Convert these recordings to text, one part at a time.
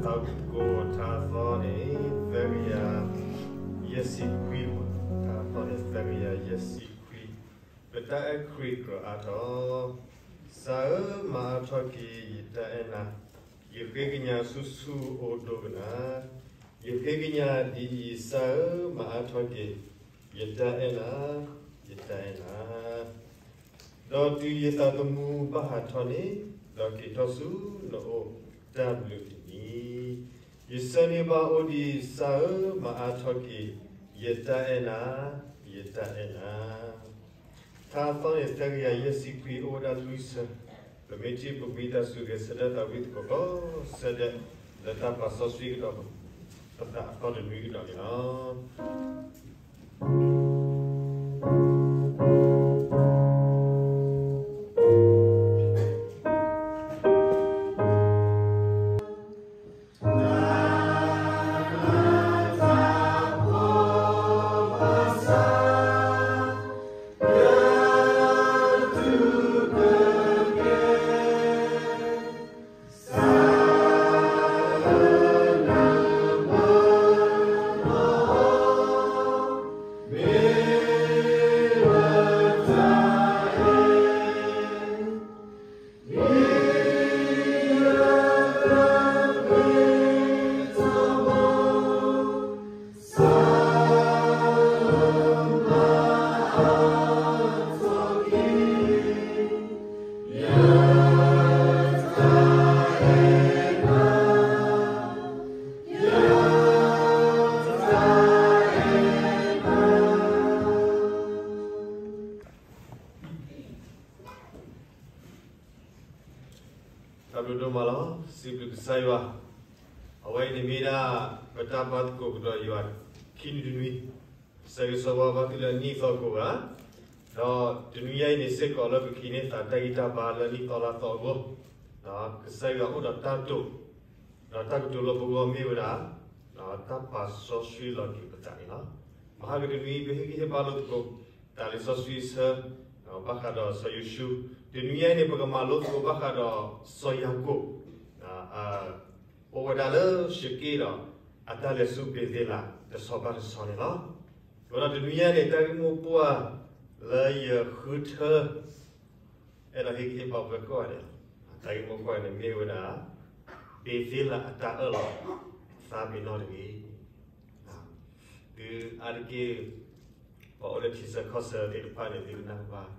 တၢ်အိၣ်ဖှိၣ်ထါသီန့ၣ် သၢကယၤယဲၢ်ဆံခွံ, ထါသီန့ၣ် သၢကယၤယဲၢ်ဆံခွံ, ပတၢ်အဲၣ်ခရံာ်ကြၢးအါထီၣ်, ကစၢ်ဧၢ, မၤအါထီၣ်က့ၤယတၢ်အဲၣ်နၤ, ယဃ့ကညးဆူၣ်ဆူၣ်အိၣ်ဒိကနၣ်, ယဃ့ကညးဒ်အံၤ, ကစၢ်ဧၢ, မၤအါထီၣ်က့ၤယတၢ်အဲၣ်နၤ, ယတၢ်အဲၣ်နၤ ဒီးတုၤယသးသမူဘၣ်ဟးထီၣ်န့ၣ်, ဒီးက့ၤထီၣ်ဆူနအိၣ်တၢ်ဘျုးတနံၤ, ယဆၢန့ၢ်ဘၣ်အိၣ်ဒံး, ကစၢ်ဧၢ, မၤအါထီၣ်က့ၤယတၢ်အဲၣ်နၤ, ယတၢ်အဲၣ်နၤ. ထါသီန့ၣ် သၢကယၤယဲၢ်ဆံခွံ အိၣ်ဝဲဒၣ်လွံၢ်ဆၢ, ပမ့ၢ်ထံၣ်ပဝံသးစူၤဂဲၤဆၢထၢၣ်သးဝံသကိးကိးဆၢဒဲး, လၢတၢ်ပာ်စီဆှံကဒီးပသးအသီတနွံကဒီးန့ၣ်လီၤ. တၢ်ဘျုးဒိၣ်မးလီၤ. စံးဘျုးကစၢ်ယွၤ, အဝဲအံၤန့ၣ်မ့ၢ်ဒၣ် ပတၢ်ဘါသကိးကဒီးယွၤ ခံနွံတနွံ, ဆၢဂ့ၤဆၢဝါဘၣ်သုလၢနံၣ်သီကိးဂၤ, ဒီးတနွံညါအံၤန့ၣ်စ့ၢ်ကီးလၢပကဟံးန့ၢ်သးတၢ်ဂံၢ်တၢ်ဘါလၢနံၣ်သီလါသီအဂီၢ်, ကစၢ်ယွၤအိၣ်ဒီးတၢ်တိာ်, ဒီးတၢ်ကတိၤလၢပဂီၢ်မ့ၢ်ဝဲဒၣ် တၢ်ပာ်စီဆှံလီၤက့ၤပသးန့ၣ်လီၤ. မဟါကတနွံ ပဟ့ၣ်ဂံၢ်ဟ့ၣ်ဘါလိာ်သကိး တၢ်လံာ်စီဆှံဆၢ ဘၣ်ဃးဒီးစီၤယိၤၡူ, တနွံညါအံၤန့ၣ် ပကမၤလိသကိးဘၣ်ဃးဒီးစီၤယၤကိာ်, အိၣ်ဝဲဒၣ်လၢၡက့ဒီး အတၢ်လဲၤဆူဘ့ၤသ့လး တဆီဘၣ်တဆီန့ၣ်လီၤ. အဃိဒီးတနွံညါန့ၣ် တၢ်ဂ့ၢ်မိၢ်ပှၢ်လၢယဃုထၢ အဲၣ်ဒိးဟ့ၣ်ဂံၢ်ဟ့ၣ်ဘါပှၤကိးဂၤဒဲးလီၤ. တၢ်ဂ့ၢ်မိၢ်ပှၢ်န့ၣ်မ့ၢ်ဝဲဒၣ် ဘ့ၤသ့လးအတၢ်အၢၣ်လီၤ သးပ့ၤနီၣ်တဂ့ၤ. တုၤအါတက့ၢ် ပှၤအိၣ်လၢထံဆၢကီၢ်ဆၢသ့ၣ်တဖၣ်န့ၣ် သုကနၢ်ဟူဘၣ်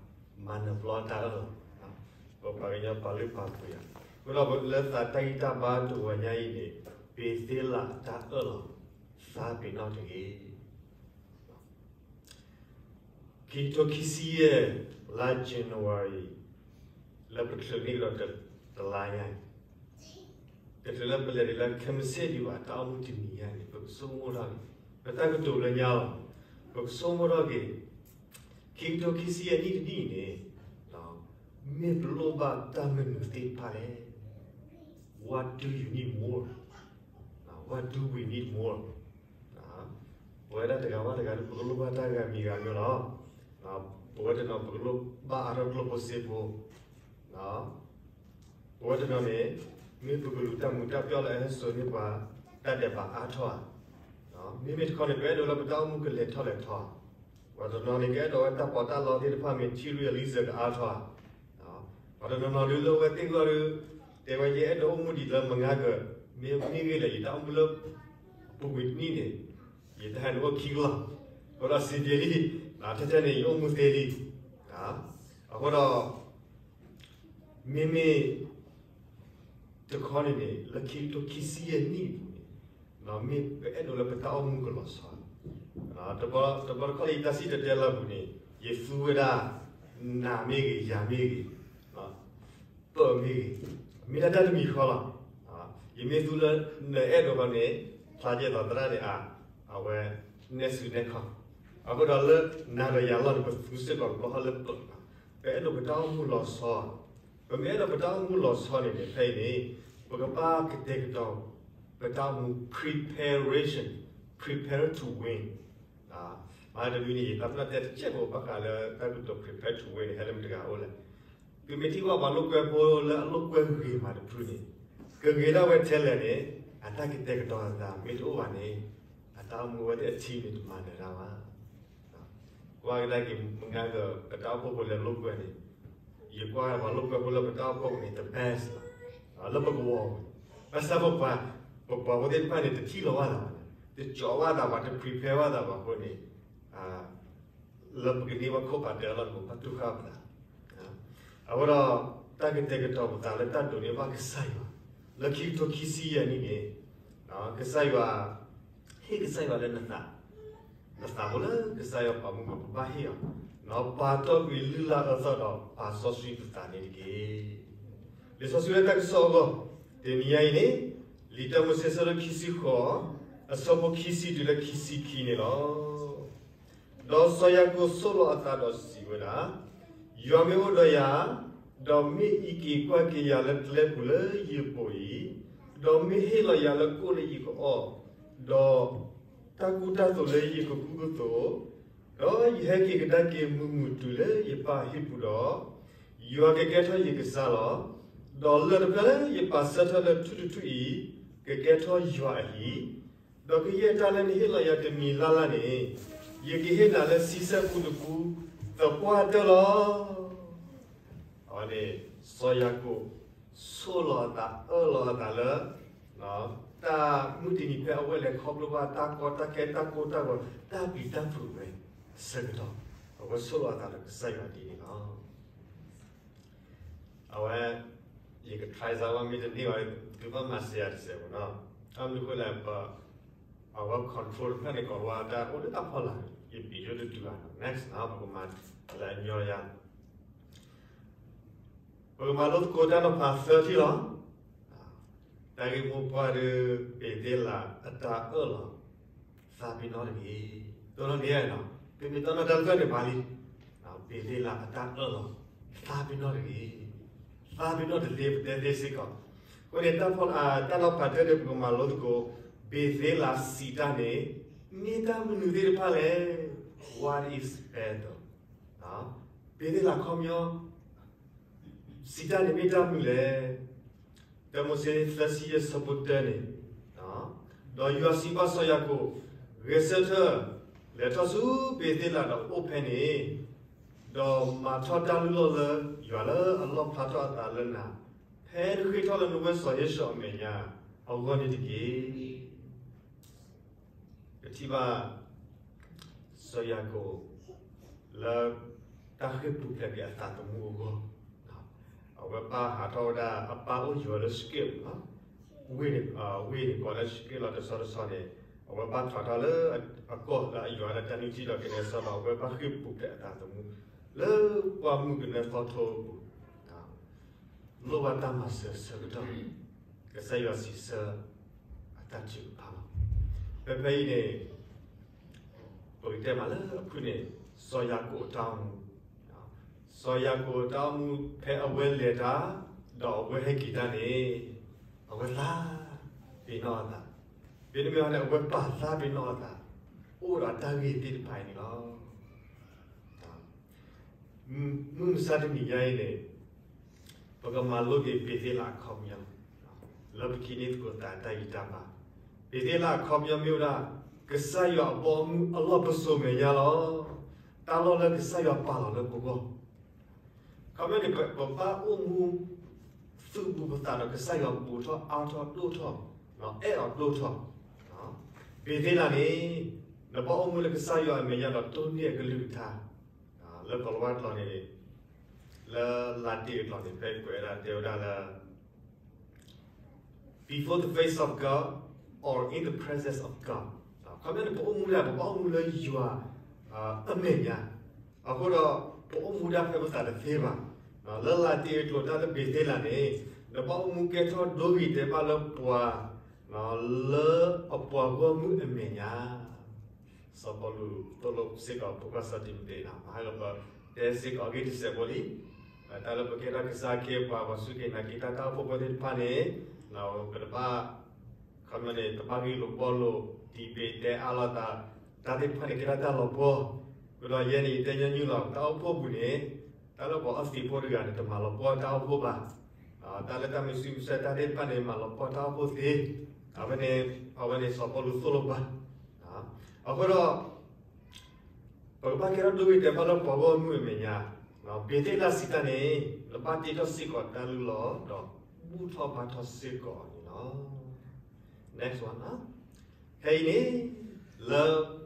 မၤနၢၤပျီအတၢ်အၢၣ်လီၤ, ပပှၤကညီပာ်လုၢ်ပာ်ပှ့ၤယၤ, အဃိဒီးလၢသးတၢ်ဂံၢ်တၢ်ဘါတဂီၤညါအံၤန့ၣ် ဘ့ၤသ့လးအတၢ်အၢၣ်လီၤ သးပ့ၤနီၣ်တဂ့ၤ. ခံကထိခံဆံယဲၢ် လါ January လၢပချုးန့ၢ်ကဒီးတလါညါအံၤ, တချုးလၢပလဲၤဒံးလၢခဲမုၢ်ဆ့ၣ်ဒံးဘၣ် တၢ်အိၣ်မူတနံၤညါန့ၣ် ပကဆိကမိၣ်ထီၣ်က့ၤ ပတၢ်ကတိၤလၢညါလီၤ. ပကဆိကမိၣ်ထီၣ်က့ၤ ခံကထိခံဆံယဲၢ်နံၣ်တနံၣ်အံၤန့ၣ် မ့ၢ်ပလိၣ်ဘၣ်တၢ်မနုၤသ့ၣ်တဖၣ်လဲၣ်. What do you need more? What do we need more? ပဝဲဒၣ်တဂၤဘၣ်တဂၤဒီး ပကလိၣ်ဘၣ်တၢ်ဂၤမံၤဂၤမံၤလီၤ. ပဝဲတနီၤ ပကလိၣ်ဘၣ်အါထီၣ်ကျိၣ်ဖိစ့ဖိ, ပဝဲတနီၤန့ၣ် မ့ၢ်ပကလူၤတၢ်မူၤတၢ်ပျီၣ်လၢအဟဲစိာ်န့ၢ်ပှၤ တၢ်ဒဲးဘးအါထီၣ်ဧါ. မ့မ့ၢ်တခီန့ၣ် ပအဲၣ်ဒိးလၢပတၢ်အိၣ်မူကလဲၤထီၣ်လဲၤထီဧါ. ပှၤတနီၤန့ၣ် ကအဲၣ်ဒိးဝဲတၢ်ပီးတၢ်လီသ့ၣ်တဖၣ် materialism ကအါထီၣ်ဧါ. ပှၤတနီၤနီၤဒုးလၢအဝဲသ့ၣ်အဂီၢ်ဒီး တဲဝဲ ယအဲၣ်ဒိးအိၣ်မူဒံးလၢမုၢ်နံၤက မ့ၢ်မ့ၢ်ဂ့ၤလဲၣ် ယတၢ်အိၣ်မူလၢ ပူၤကွံာ်တနံၣ်န့ၣ် ယတဟဲနုာ်အိၣ်ခံကလီၢ်, အဃိဒီးစံးဘျုးလံ, ထဲထဲန့ၣ် ယအိၣ်မူသ့လံ. အဃိဒီး မ့မ့ၢ်တခီန့ၣ်န့ၣ် လၢခံကထိခံဆံယဲၢ်နံၣ်အပူၤန့ၣ် မ့ၢ်ပအဲၣ်ဒိးလၢပတၢ်အိၣ်မူကလီၤဆီ, တဘျီတခီၣ်လၢယတၢ်စံၣ်တဲၤတဲလီၤအပူၤန့ၣ် ယသူဝဲဒၣ် နၤမ့ၢ်ဂ့ၤ ယၤမ့ၢ်ဂ့ၤ ပၢၢ်မ့ၢ်ဂ့ၤ, မ့ၢ်ဒၣ်တၢ်တမံၤဃီလီၤ. ယမ့ၢ်သူလၢ နအဲၣ်ဒိးဃီန့ၣ် ဖျါကဲသိးသရၣ်န့ၣ် အဝဲ နဲၣ်စူနဲၣ်ခီ, အဃိဒီးလၢနၤဒီးယၤလီၢ်န့ၣ် ပသူစ့ၢ်ကီးကဘၣ်ဟီၣ်လၢပၢၢ်, ပအဲၣ်ဒိးပတၢ်အိၣ်မူလီၤဆီ, ပမ့ၢ်အဲၣ်ဒိးပတၢ်အိၣ်မူလီၤဆီန့ၣ်န့ၣ် ဖဲအံၤန့ၣ် ပကဘၣ်ကတဲာ်ကတီၤ ပတၢ်အိၣ်မူ preparation, prepare to win. မဟါတနွံန့ၣ် ယသးပ့ၤနီၣ်တဲတစဲးဖိဘၣ်ဃးလၢတၢ်ကတိၤ prepare to win န့ၣ် ဟဲလၢမတၤတဂၤအအိၣ်လဲၣ်. သုမ့ၢ်ထံၣ်ဘၣ်ပှၤလိာ်ကွဲဖိလၢအလိာ်ကွဲဂ့ၤမးတဖုန့ၣ် ကဂ့ၤဒၣ်ဝဲထဲလဲၣ်န့ၣ် အတၢ်ကတဲာ်ကတီၤအသးမ့ၢ်တအိၣ်ဘၣ်န့ၣ်, အတၢ်အိၣ်မူဝဲသ့ၣ်အထံန့ၣ်တမၤနၢၤတၢ်ဘၣ်. ကွၢ်ကဒါက့ၤမုၢ်နၤက ပတၢ်အိၣ်ဖှိၣ်ဖိလၢလိာ်ကွဲန့ၣ်, ယကွၢ်ပှၤလိာ်ကွဲဖိလၢပတၢ်အိၣ်ဖှိၣ်န့ၣ် the best လီၤ, လၢပကဝီၤပူၤ, ဘၣ်ဆၣ်ပပှၤ, ပပှၤဖိသ့ၣ်တဖၣ်န့ၣ် တထံၣ်လီၤဘၣ်သးဘၣ်, တကၠီဘၣ်သးဘၣ်, တ prepare ဘၣ်သးဘၣ်အဃိန့ၣ်, လၢပကန့ၢ်ဘၣ်ခိၣ်ဖးဒိၣ်လီၤန့ၣ် ပဘၣ်တူၢ်ဃာ်ပသး. အဃိဒီး တၢ်ကတဲာ်ကတီၤပသးလၢတၢ်ဒိးန့ၢ်ဘၣ်ကစၢ်ယွၤ, လၢခံကထိခံဆံယဲၢ်နံၣ်န့ၣ်, ကစၢ်ယွၤ, ဟ့ၣ်ကစၢ်ယွၤလၢနသး, နသးဖိလၢကစၢ်ယွၤပာ်မူပှၤ ပဘၣ်ဟ့ၣ်အီၤ, ပာ်တီပှၤလုၢ်လၢ်အၢသီဒီးပာ်စီဆှံပသးန့ၣ်တက့ၢ်. လံာ်စီဆှံလၢတၢ်ကစီၣ်အဂီၢ်, တနံၤညါအံၤန့ၣ်, လံာ်တၢမိၤၡ့အဆၢဒိၣ်ခံဆံဃိး, အဆၢဖိခံဆံတုၤလၢခံဆံခံန့ၣ်လီၤ. ဒီးစီၤယၤကိာ်ဆိၣ်လီၤအသးဒီးစံးဝဲဒၣ်, ယွၤမ့ၢ်အိၣ်ဒီးယၤ, ဒီးမ့ၢ်အံးက့ၤကွၢ်က့ၤယၤလၢကျဲပူၤလၢယပူၤအံၤ, ဒီးမ့ၢ်ဟ့ၣ်လီၤယၤလၢကိၣ်လၢယကအီၣ်, ဒီးတၢ်ကူတၢ်သိးလၢယကကူကသိး, ဒီးယဟဲက့ၤကဒါက့ၤမုာ်မုာ်တုၤလၢယပၢ်အဟံၣ်ပူၤဒီး, ယွၤကကဲထီၣ်ယကစၢ်လီၤ. ဒီးလၢၢ်တဖျၢၣ်လၢယပာ်ဆၢထၢၣ်လၢထူတထူအံၤ, ကကဲထီၣ်ယွၤအဟံၣ်, ဒီးကယဲၢ်တၢ်လၢနဟ့ၣ်လီၤယၤတမံၤလၢ်လၢ်န့ၣ်, ယကဟ့ၣ်နၤလၢဆံဆဲၣ်ပူတပူ, သပှၢ်တၢၢ်လီၤ. အဝဲန့ၣ်, စီၤယၤကိာ်, ဆိၣ်လီၤအသးအၢၣ်လီၤအသးလၢ, တၢ်မုၢ်တနံၤဖဲအဝဲလဲၤခီဖျိဘၣ်တၢ်ကီတၢ်ခဲတၢ်ကိၢ်တၢ်ဂီၤတၢ်ပျံၤတၢ်ဖုးဝဲ, အဆၢကတီၢ်, အဝဲဆိၣ်လီၤအသးဒီးကစၢ်ယွၤဒ်န့ၣ်လီၤ. အဝဲ, ယက try စၢ်ဝဲမ့ၢ်တန့ၢ်ဘၣ်, သုဘၣ်မၤစၢၤယၤတစဲးဖိနီၤ, တၢ်မနုၤဃိလဲၣ်, အဝဲ control တဖျၢၣ်န့ၣ် ကိးဝဲတၢ်အိၣ်လၢတၢ်ဖီလာ်, ယပံၤယိၣ်တတုၤဘၣ်, next နီၤ, ပကမၤလၢအညီယၤ ပကမၤလိသကိးတၢ်နီၤဖးသၢထံၣ်လီၤ. တၢ်ဂ့ၢ်မိၢ်ပှၢ်ဒီး ဘ့ၤသ့လးအတၢ်အၢၣ်လီၤ, သးပ့ၤနီၣ်တဂ့ၤ, တိၢ်နီၣ်န့ၣ်, ပမ့ၢ်တိၢ်နီၣ်တၢ်လၢတၢ်န့ၣ်ဘၣ်လံ, ဘ့ၤသ့လးအတၢ်အၢၣ်လီၤ, သးပ့ၤနီၣ်တဂ့ၤ, သးပ့ၤနီၣ်တသ့ပတဲသ့စ့ၢ်ကီး, အဃိန့ၣ် တၢ်နီၤဖးတၢ်န့ၣ် ပကမၤလိသကိး, ဘ့ၤသ့လးစံးတၢ်န့ၣ်, မ့ၢ်တၢ်မနုၤသ့ၣ်တဖၣ်လဲၣ်, what is Bethel, ဘ့ၤသ့လးခီပညီ စံးတၢ်န့ၣ်မ့ၢ်တၢ်မနုၤလဲၣ်. တၢမိၤၡ့သၢဆံယဲၢ်ဆၢဖိတၢန့ၣ်, ဒီးယွၤစံးဘၣ်စီၤယၤကိာ်, ဂဲၤဆၢထၢၣ်, လဲၤထီၣ်ဆူဘ့ၤသ့လးဒီးအိၣ်ဖဲန့ၣ်, ဒီးမၤထီၣ်တၢ်လုၢ်လီၢ်လၢယွၤလၢအလီၣ်ဖျါထီၣ်အသးလၢနၤ, ဖဲနဃ့ၢ်ထီၣ်လၢနဝဲၢ်စီၤယ့ၡီၤအမဲာ်ညါအဂီၢ်န့ၣ်တက့ၢ်. ပထံၣ်ဘၣ် စီၤယၤကိာ် လၢတၢ်ဃ့ၢ်ပူၤဖျဲးက့ၤအသးသမူအဂီၢ်, အဝဲဘၣ်ဟးထီၣ်ဝဲဒၣ်အပၢ်အိၣ်ယံၤလၢ Shechem ပူၤ, ဝ့ၢ်န့ၣ်ကိးလၢ Shechem လီၤ. တဆီတဆီန့ၣ် အဝဲဘၣ်ထီၣ်ထီၣ်လၢအကီၢ်လၢအယွၤလၢတၢ်နုၢ်ထံၣ်ဒီးကနဲစီဒီး အဝဲဘၣ်ဃ့ၢ်ပူၤဖျဲးအသးသမူ လၢပှၢ်မုၢ်ကနၢအသီထိပူၤ လိၣ်ဘၣ်တၢ်မၤစၢၤအဆၢကတီၢ်, ကစၢ်ယွၤစံးဆၢအတၢ်ထုကဖၣ်လီၤ. ဖဲဖဲအံၤန့ၣ် ပကတဲမးလၢအဖုၣ်န့ၣ် စီၤယၤကိာ်အတၢ်အိၣ်မူ, စီၤယၤကိာ်အတၢ်အိၣ်မူဖဲအဝဲလဲၤတၢ် ဒီးအဝဲဟဲက့ၤတၢ်န့ၣ် အဝဲသးပ့ၤနီၣ်အသး, မ့တမ့ၢ်ဘၣ်န့ၣ် အဝဲပာ်သးပ့ၤနီၣ်အသး အိၣ်ဒီးတၢ်ဂ့ၢ်သ့ၣ်တဖၣ်အံၤန့ၣ်လီၤ. မုၢ်မဆါတနံၤညါအံၤန့ၣ် ပကမၤလိက့ၤဘ့ၤသ့လးအခီပညီ လၢပကဟံးန့ၢ်သကိးသးတၢ်ဂံၢ်တၢ်ဘါ. ဘ့ၤသ့လးအခီပညီမ့ၢ်ဝဲဒၣ် ကစၢ်ယွၤအဘီအမုၢ်အလီၢ်ပစိာ်မဲာ်ညါလီၤ. တၢ်လီၢ်လၢကစၢ်ယွၤပာ်လီၤလၢပဂီၢ် ခီပညီန့ၣ် ပဘၣ်အိၣ်မူ သုးဘူးပသးဒီးကစၢ်ယွၤဘူးထီၣ်အါထီၣ်ဒိၣ်ထီၣ် အဲၣ်အီၤဒိၣ်ထီၣ်. ဘ့ၤသ့လးန့ၣ် နဘၣ်အိၣ်မူလၢကစၢ်ယွၤအမဲာ်ညါဒီးတိၢ်န့ၢ်အကလုၢ်ကထါ လၢကိၤလၤဝါကျိာ်န့ၣ် လၢလၤတ့ၢ်အကျိာ်န့ၣ် ဖဲကွဲးဒၣ်တဲဝဲဒၣ်လၢ before the face of God or in the presence of God ခီပညီန့ၣ် ပအိၣ်မူဒၣ် ပဘၣ်အိၣ်မူလၢယွၤအမဲာ်ညါ, အဃိဒီး ပအိၣ်မူဒၣ်ဖဲပသးတသ့ဘၣ်. လၢလၤတ့ၢ်အကျိာ်တၢ်လၢဘ့ၤသ့လးန့ၣ် နဘၣ်အိၣ်မူကဲထီၣ်ဒိဂ့ၤတဲဘၣ်လၢပှၤ လၢအပှၤဂီၢ်မုၢ်အမဲာ်ညါ စီၤပီလူးသိၣ်လိစ့ၢ်ကီးဖိခွါစီၤတံၤမသ့း မဟါလီၤပတဲစ့ၢ်ကီးအဂ့ၢ်တစဲးဖိလံ. တၢ်လၢပကဲထီၣ်ကစၢ်ခ့ပှၤ ပှၤစူၢ်က့ၤနာ်က့ၤတၢ် တၢ်အိၣ်ဖှိၣ်ဖိသ့ၣ်တဖၣ်န့ၣ် ပတဘၣ် ခီပညီန့ၣ် တဘၣ်ဂ့ၢ်လိာ်ဘှီလိာ် ဒံးဘ့ၣ်တဲအါလိာ်သး တၢ်သ့ၣ်တဖၣ်န့ၣ် ကဲထီၣ်တၢ်လီၤပှီၢ်. အဃိဒီးယဲန့ၣ် ယတဲညီနုၢ်လီၤ တၢ်အိၣ်ဖှိၣ်ပူၤန့ၣ် တၢ်လၢပှၤအီသံးဖိတဂၤန့ၣ် တမၤလီၤပှီၢ်တၢ်အိၣ်ဖှိၣ်ဘၣ်. တၢ်လၢတၢ်မံၤစုမံၤဆဲးတၢ်သ့ၣ်တဖၣ်န့ၣ် မၤလီၤပှီၢ်တၢ်အိၣ်ဖှိၣ်သ့. အဝဲန့ၣ် အဝဲန့ၣ်စီၤပီလူးသိၣ်လိပှၤ, အဃိဒီး ပကဘၣ်ကဲထီၣ်ဒိဂ့ၤတဲာ်ဘၣ်လၢပှၤဂီၢ်မုၢ်အမဲာ်ညါ, ဘ့ၤသ့းလးစံးတၢ်န့ၣ် လၢဘၣ်တ့ထီၣ်စ့ၢ်ကီးတၢ်လုၢ်လီၢ်ဒီး ဘူၣ်ထီၣ်ဘါထီၣ်စ့ၢ်ကီးန့ၣ်လီၤ. Next one, ခဲအံၤန့ၣ် လၢ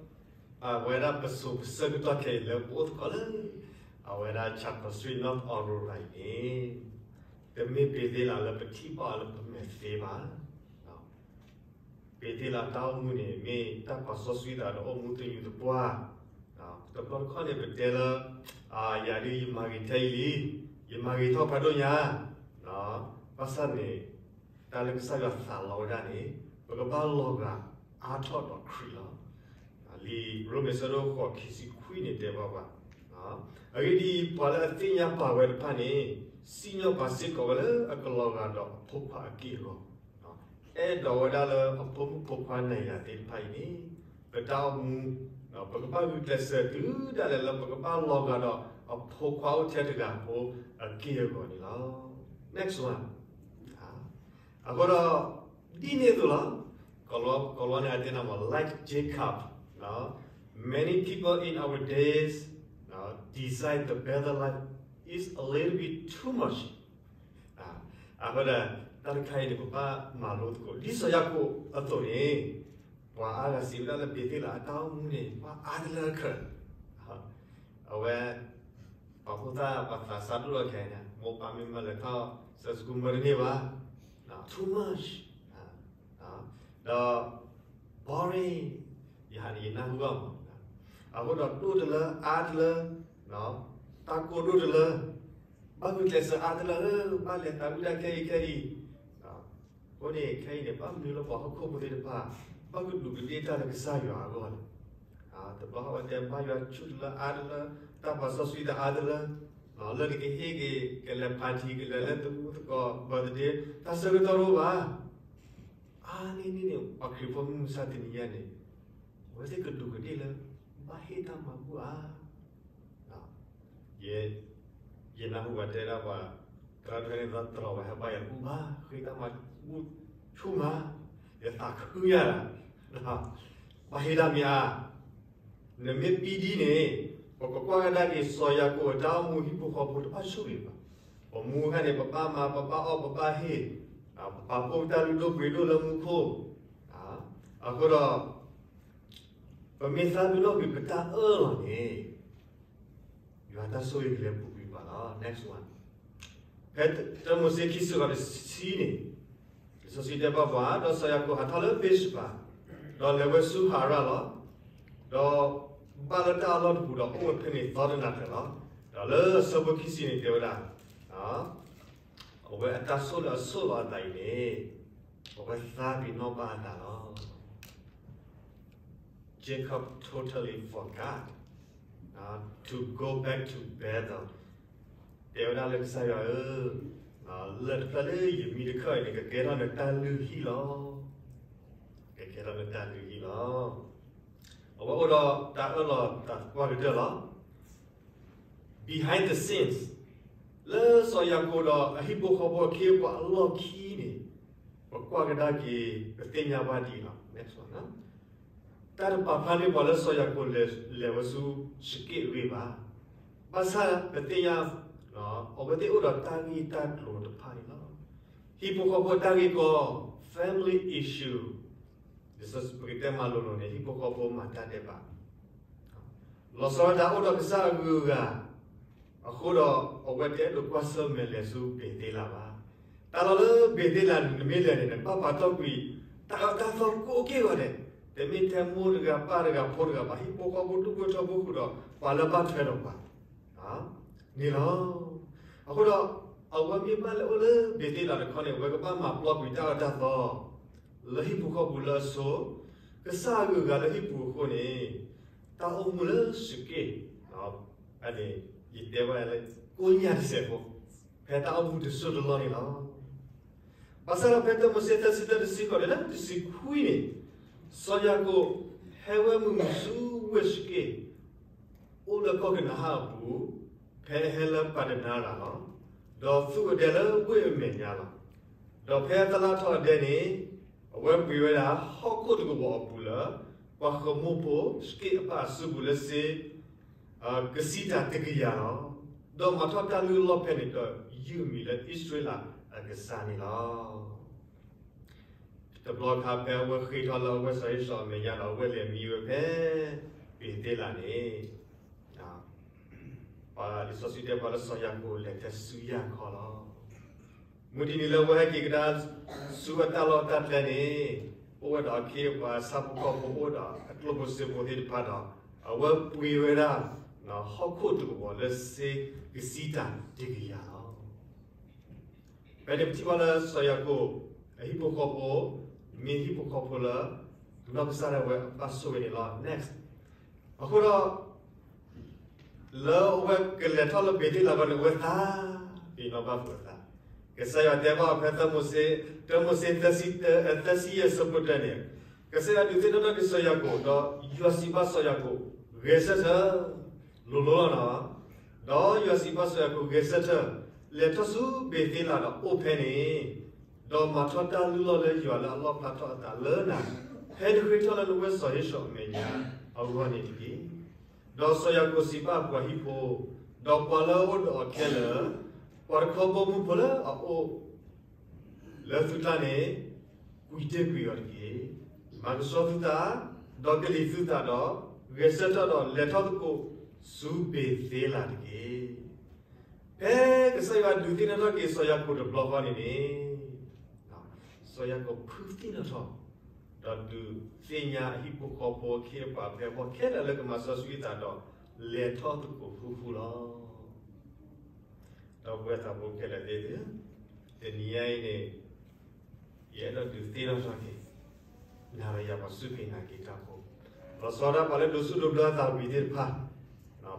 အဝဲဒၣ်ပစိၤပဆၢကတီၢ်ခဲအံၤလၢပအိၣ်သကိးလၢ အဝဲဒၣ် Chapel Street, North Aurora အံၤန့ၣ် တမ့ၢ်ဘ့ၤသ့းလးလၢပထံၣ်ဘၣ်အီၤလၢပမဲာ်သ့ဘၣ်. ဘ့ၤသ့းလးတၢ်အိၣ်မူန့ၣ် မ့ၢ်တၢ်ပာ်စီဆှံသးဒီးအိၣ်မူသညူးသပှၢ်, တဘျီတခီၣ်န့ၣ် ပတဲလၢ ယၤဒုးယမၤဂ့ၤထဲအံၤလံ, ယမၤဂ့ၤထီၣ်ဖးဒိၣ်ညါ, ဘၣ်ဆၣ်န့ၣ် တၢ်လၢကစၢ်ယွၤသးလီဝဲဒၣ်န့ၣ် ပကဘၣ်လီၤဂာ်အါထီၣ်ဒီးခရံာ်လီၤ. လံာ်ရိမ့ၤဆၢဒိၣ်ဃိးခံဆံခွံန့ၣ်တဲဘၣ်ပှၤ, အဂ့ၢ်ဒ်အံၤ, ပှၤလၢအသ့ၣ်ညါပာ်ဝဲတဖၣ်န့ၣ် စံၣ်ညီၣ်ပာ်စ့ၢ်ကီးဝဲလၢအကလီၤဂာ်ဒီးအဖိခွါအက့ၢ်အဂီၤ, အဲၣ်ဒိးဝဲဒၣ်လၢအဖိမုၣ်ဖိခွါနၤယၤသ့ၣ်တဖၣ်အံၤန့ၣ် ပတၢ်အိၣ်မူ ပကဘၣ်ဂုာ်ကျဲးစၢးတုၤဒၣ်လဲာ်လၢပကဘၣ်လီၤဂာ်ဒီးအဖိခွါအိၣ်ထဲတဂၤဖိအက့ၢ်အဂီၤန့ၣ်လီၤ. Next one, အဃိဒီး ဒ်န့ၣ်အသိးလီၤ, ကိးလီၤန့ၣ်အတဲနၤမ့ၢ် like Jacob, many people in our days desire the better life is a little bit too much. အဃိဒီး တၢ်တခါအံၤန့ၣ် ပဘၣ်မၤလိသကိး ဒ်စီၤယၤကိာ်အသိးန့ၣ်, ပှၤအါဂၤစံးဝဲဒၣ်လၢဘ့ၤသ့းလးအတၢ်အိၣ်မူန့ၣ် ပှၤအါတလၢခၢး, အဝဲ ပှၤဖိသၣ်ပှၤသးစၢ်ဒိၣ်ထီၣ်ခဲအံၤန့ၣ် မိၢ်ပၢ်မ့ၢ်မၢလၢထီၣ် Sunday school မၢတန့ၢ်ဘၣ်, too much, ဒီး boring, ယဟးန့ၣ်ယနၢ်ဟူဘၣ်မး, အဃိဒီးဒိၣ်တလၢအါတလၢ, တၢ်ကိၢ်ဒိၣ်တလၢ, ဘၣ်ဂုာ်ကျဲးစၢးအါတလၢ, ဘၣ်လဲၤသးဝံၣ်တၢ်ခဲအံၤခဲအံၤ, အဃိန့ၣ် ခဲအံၤန့ၣ် ဘၣ်မနုၤလၢပှၤဟီၣ်ခိၣ်ဖိသ့ၣ်တဖၣ် ဘၣ်ကဒူးကဒ့ၣ်တၢ်လၢကစၢ်ယွၤအဂီၢ်လဲၣ်. တဘျီဟီၣ်ဝဲတဲဘါယွၤဆူၣ်တလၢအါတလၢ, တၢ်ပာ်စီဆှံသးအါတလၢ, လၢနကဟ့ၣ်က့ၤ ကလဲၤ party ကလဲၤလၢသမူသကိး birthday တၢ်ဆၢကတီၢ်တအိၣ်ဘၣ်. အါန့ၢ်န့ၣ်န့ၣ် ပှၤခရံာ်ဖိမုၢ်မဆါတနံၤညါန့ၣ် အဝဲသ့ၣ်ကဒူးကဒ့ၣ်လၢ ဘၣ်ဟ့ၣ်တၢ်မၤဘူၣ်ဧါ. ယဲ, ယနၢ်ဟူပှၤတဲဒၣ်ပှၤ တရၢတရၢန့ၣ် သးတြီၤဝဲဟဲဘါယွၤတဘူၣ်ဘၣ်, ဃ့တၢ်မၤဘူၣ်ဆူၣ်မး, ယသးခုညါ, ဘၣ်ဟ့ၣ်တၢ်မ့ၢ်ဧါ. နမ့ၢ်ပံဒ်န့ၣ် ပကကွၢ်ကဒါက့ၤ စီၤယၤကိာ်အတၢ်အိၣ်မူဟံၣ်ဖိဃီဖိတဘၣ်ဆိၣ်ဂ့ၤဘၣ်. ပမူအခါန့ၣ် ပဘၣ်မၤ ပဘၣ်အီၣ် ပဘၣ်ဟ့ၣ်, ပပာ်ဖှိၣ်တၢ်လုၢ်ဒိၣ်ပှ့ၤဒိၣ်လၢမူခိၣ်, အဃိဒီး ပမ့ၢ်သးပ့ၤနီၣ်ကွံာ်ပတၢ်အၢၣ်လီၤန့ၣ် ယွၤတၢ်ဆိၣ်ဂ့ၤကလဲၤပူၤကွံာ်ပှၤလီၤ. Next one, ဖဲတၢမိၤၡ့ခံဆံဃိးတဆံန့ၣ်, လံာ်စီဆှံတဲဘၣ်ပှၤ, ဒီးစီၤယၤကိာ်ဟးထီၣ်လၢဘ့းၡဘၤ, ဒီးလဲၤဝဲဆူဟၤရၣ်လီၤ. ဒီးဘၣ်လၢတၢ်အလီၢ်တပူၤဒီးအိၣ်ဝဲဖဲန့ၣ်သီတနၤကျၢၤလီၤ. ဒီးလၢအဆၢဖိခံဆံန့ၣ်တဲဝဲဒၣ်, အဝဲအတၢ်ဆိၣ်လၢအဆိၣ်လီၤအသးအံၤန့ၣ် အဝဲသးပ့ၤနီၣ်ဘၣ်အသးလီၤ. Jacob totally forgot to go back to Bethel. တဲဝဲဒၣ်လၢကစၢ်ယွၤဧၢ, လၢၢ်တဖျၢၣ်လၢယမံတခၢၣ်အံၤန့ၣ် ကကဲထီၣ်နတၢ်လုၢ်ဟံၣ်လီၤ. ကကဲထီၣ်နတၢ်လုၢ်ဟံၣ်လီၤ. အဝဲအိၣ်ဒီးတၢ်အၢၣ်လီၤသးသပှၢ်ကတၢၢ်လီၤ. Behind the scenes, လၢစီၤယၤကိာ်ဒီးအဟံၣ်ဖိဃီဖိအခ့အပှၤအလီၢ်ခံန့ၣ်, ပကွၢ်ကဒါက့ၤ ပသ့ၣ်ညါဘၣ်ဒ်အံၤလီၤ. တၢ်တပာ်ဖျါန့ၢ်ပှၤလၢစီၤယၤကိာ်လဲၤ လဲၤဝဲဆူၡက့ၣ်အဂ့ၢ်ဘၣ်. ဘၣ်ဆၣ်ပသ့ၣ်ညါ အဝဲသ့ၣ်အိၣ်ဒီးတၢ်ဂ့ၢ်တၢ်ကျိၤတဖၣ်န့ၣ်လီၤ. ဟံၣ်ဖိဃီဖိတၢ်ဂ့ၢ်ကီ, family issue, ပကတဲမၤလိာ်လိာ်န့ၣ် ဟံၣ်ဖိဃီဖိမၤတၢ်ဒဲးဘး လီၤဆီဒၣ်တၢ်အိၣ်ဒီးကစၢ်အဂုၤအဂၤ, အဃိဒီးအဝဲတအဲၣ်ဒိးကွၢ်ဆၢၣ်မဲာ်လဲၤဆူဘ့ၤသ့းလးဘၣ်. တၢ်လီၢ်လၢဘ့ၤသ့းလးန့ၣ် နမ့ၢ်လဲၤန့ၣ် နကဘၣ်ပာ်တီၢ်ကွံာ် တၢ်အၢတၢ်သီကိးက့ၢ်ဂီၤဒဲး, တမ့ၢ်ထဲမိၢ်တဂၤပၢ်တဂၤဖိတဂၤဘၣ်, ဟံၣ်ဖိဃီဖိဒူၣ်ဖိထၢဖိဃုာ်ဒီး ပှၤလၢဘၣ်ထွဲဒီးပှၤ န့ၣ်လီၤ. အဃိဒီး အဝဲမ့ၢ်ဘၣ်လဲၤအိၣ်လၢဘ့ၤသ့းလးတခီန့ၣ် အဝဲကဘၣ်မၤပျီကွံာ်တၢ်အၢတၢ်သီ လၢဟံၣ်ပူၤဃီပူၤလၢအဆိ, ကစၢ်အဂုၤအဂၤလၢဟံၣ်ပူၤအဃိန့ၣ်, တၢ်အိၣ်မူလၢစူးက့ၣ်, ယတဲဝဲလၢ ကိညၢ်တစဲးဖိ, ဖဲတၢ်အိၣ်မူတစိၢ်တလီၢ်န့ၣ်လီၤ. ဘၣ်ဆၣ်ဒီးဖဲတၢမိၤၡ့သၢဆံသၢတဆံဃိးန့ၣ် လၢတဆံခွံန့ၣ်, စီၤယၤကိာ်ဟဲဝဲမုာ်မုာ်ဆူဝ့ၢ်စူးက့ၣ်, အိၣ်လၢကီၢ်ကနၤအၣ်အပူၤ, ဖဲအဟဲလၢပၤဒနၤရၤလီၤ. ဒီးသူၣ်အဒဲလၢဝ့ၢ်အမဲာ်ညါလီၤ. ဒီးဖဲအသလၣ်ထီၣ်အဒဲန့ၣ်, အဝဲပှ့ၤဝဲဒၣ်ဟီၣ်ခိၣ်တကဝီၤအပူၤလၢ ပှၤဃမိၢ်ဖိ စက့ၣ်အပၢ်အစုပူၤလၢစ့ ကဆံတၢ်တကယၤလီၤ. ဒီးမၤထီၣ်တၢ်လုၢ်အလီၢ်ဖဲန့ၣ်ဒီး ယုၢ်အမံၤလၢအံၣ်စရ့လးအကစၢ်န့ၣ်လီၤ. တဘျီခါဖဲအဝဲဃ့ထီၣ်လၢအဝဲစီၤဧ့ၡီၤအမဲာ်ညါဒီး အဝဲလဲၤမံဝဲဖဲ ဘ့ၤသ့လးန့ၣ် ပှၤလံာ်စီဆှံတဲပှၤလၢစီၤယၤကိာ်လဲၤထဲဆူယၢ်ခီလီၤ. မုၢ်တနံၤလၢအဝဲဟဲက့ၤကဒါဆူအတၢ်လီၢ်တၢ်ကျဲန့ၣ် အိၣ်ဝဲဒီးအခ့အပှၤဆၣ်ဖိကီၢ်ဖိ အိၣ်ဝဲဒီးအကျိၣ်ဖိစ့ဖိသ့ၣ်တဖၣ်ဒီး အဝဲပှ့ၤဝဲဒၣ် ဟီၣ်ခိၣ်တကဝီၤလၢစ့ကဆံတၢ်တကယၤလီၤ. ဖဲန့ၣ်ပထံၣ်ဘၣ်လၢစီၤယၤကိာ် အဟံၣ်ဖိဃီဖိ မ့ၢ်ဟံၣ်ဖိဃီဖိလၢ နီၢ်ကစၢ်ဒၣ်ဝဲအဘၣ်ဆိၣ်ဂ့ၤန့ၣ်လီၤ. Next. အဃိဒီး လၢအဝဲကလဲၤထီၣ်လၢဘ့ၤသ့လးအဂီၢ်န့ၣ် အဝဲသးပ့ၤနီၣ်ဘၣ်အသး, ကစၢ်ယွၤတဲဘၣ်အီၤဖဲ တၢမိၤၡ့ တၢမိၤၡ့ သၢဆံယဲၢ် အဆၢဖိတၢန့ၣ်, ကစၢ်ယွၤဒုးသ့ၣ်နီၣ်ထီၣ်က့ၤစီၤယၤကိာ် ဒီးယွၤစံးဘၣ်စီၤယၤကိာ်, ဂဲၤဆၢထၢၣ်, လိၤလိၤလီၤနီၤ, ဒီးယွၤစံးဘၣ်စီၤယၤကိာ် ဂဲၤဆၢထၢၣ်, လဲၤထီၣ်ဆူဘ့ၤသ့လးဒီးအိၣ်ဖဲန့ၣ် ဒီးမၤထီၣ်တၢ်လုၢ်လီၢ်လၢယွၤလၢအလီၣ်ဖျါထီၣ်အသးလၢနၤ, ဖဲနဃ့ထီၣ်လၢနဝဲၢ်စီၤဧ့ၡီၤအမဲာ်ညါအဂီၢ်န့ၣ်တက့ၢ်. ဒီးစီၤယၤကိာ်စံးဘၣ်ပှၤဟံၣ်ဖိ, ဒီးပှၤလၢအအိၣ်ဒီးအီၤခဲလၢာ်, ပှၤတခီဘီမုၢ်ဖိလၢအအိၣ် လၢသုကျါန့ၣ်, ကွံာ်တ့ၢ်ကွံာ်အီၤတက့ၢ်. မၤကဆှီသုသး, ဒီးကလံၤသုသးဒီး, ဂဲၤဆၢထၢၣ်ဒီးလဲၤထီၣ်သကိးဆူဘ့ၤသ့လးတက့ၢ်. ဖဲကစၢ်ယွၤဒုးသ့ၣ်နီၣ်ထီၣ်က့ၤစီၤယၤကိာ်တဘျီဃီန့ၣ်န့ၣ်, စီၤယၤကိာ်ဖုသ့ၣ်နီၣ်ထီၣ်, ဒီးဒုးသ့ၣ်ညါအဟံၣ်ဖိဃီဖိအခ့အပှၤ ဖဲအဖီခိၣ်ခဲလၢာ်လၢကမၤစီဆှံသးဒီး, လဲၤထီၣ်သကိးဃူဃူလီၤ. ဒီပုၢ်ဝဲၢ်သးဖိခဲလၢာ်သ့ၣ်ဧၢ, တနံၤညါအံၤန့ၣ်, ယအဲၣ်ဒိးဒုးသ့ၣ်နီၣ်ထီၣ်က့ၤ, နၤဒီးယၤပှၤစူၢ်က့ၤနာ်က့ၤတၢ်ဖိ, လီၤဆီဒၣ်ပှၤလၢဒိးဆူၣ်ဒိးဘျၢသးဝံၤသ့ၣ်တဖၣ်,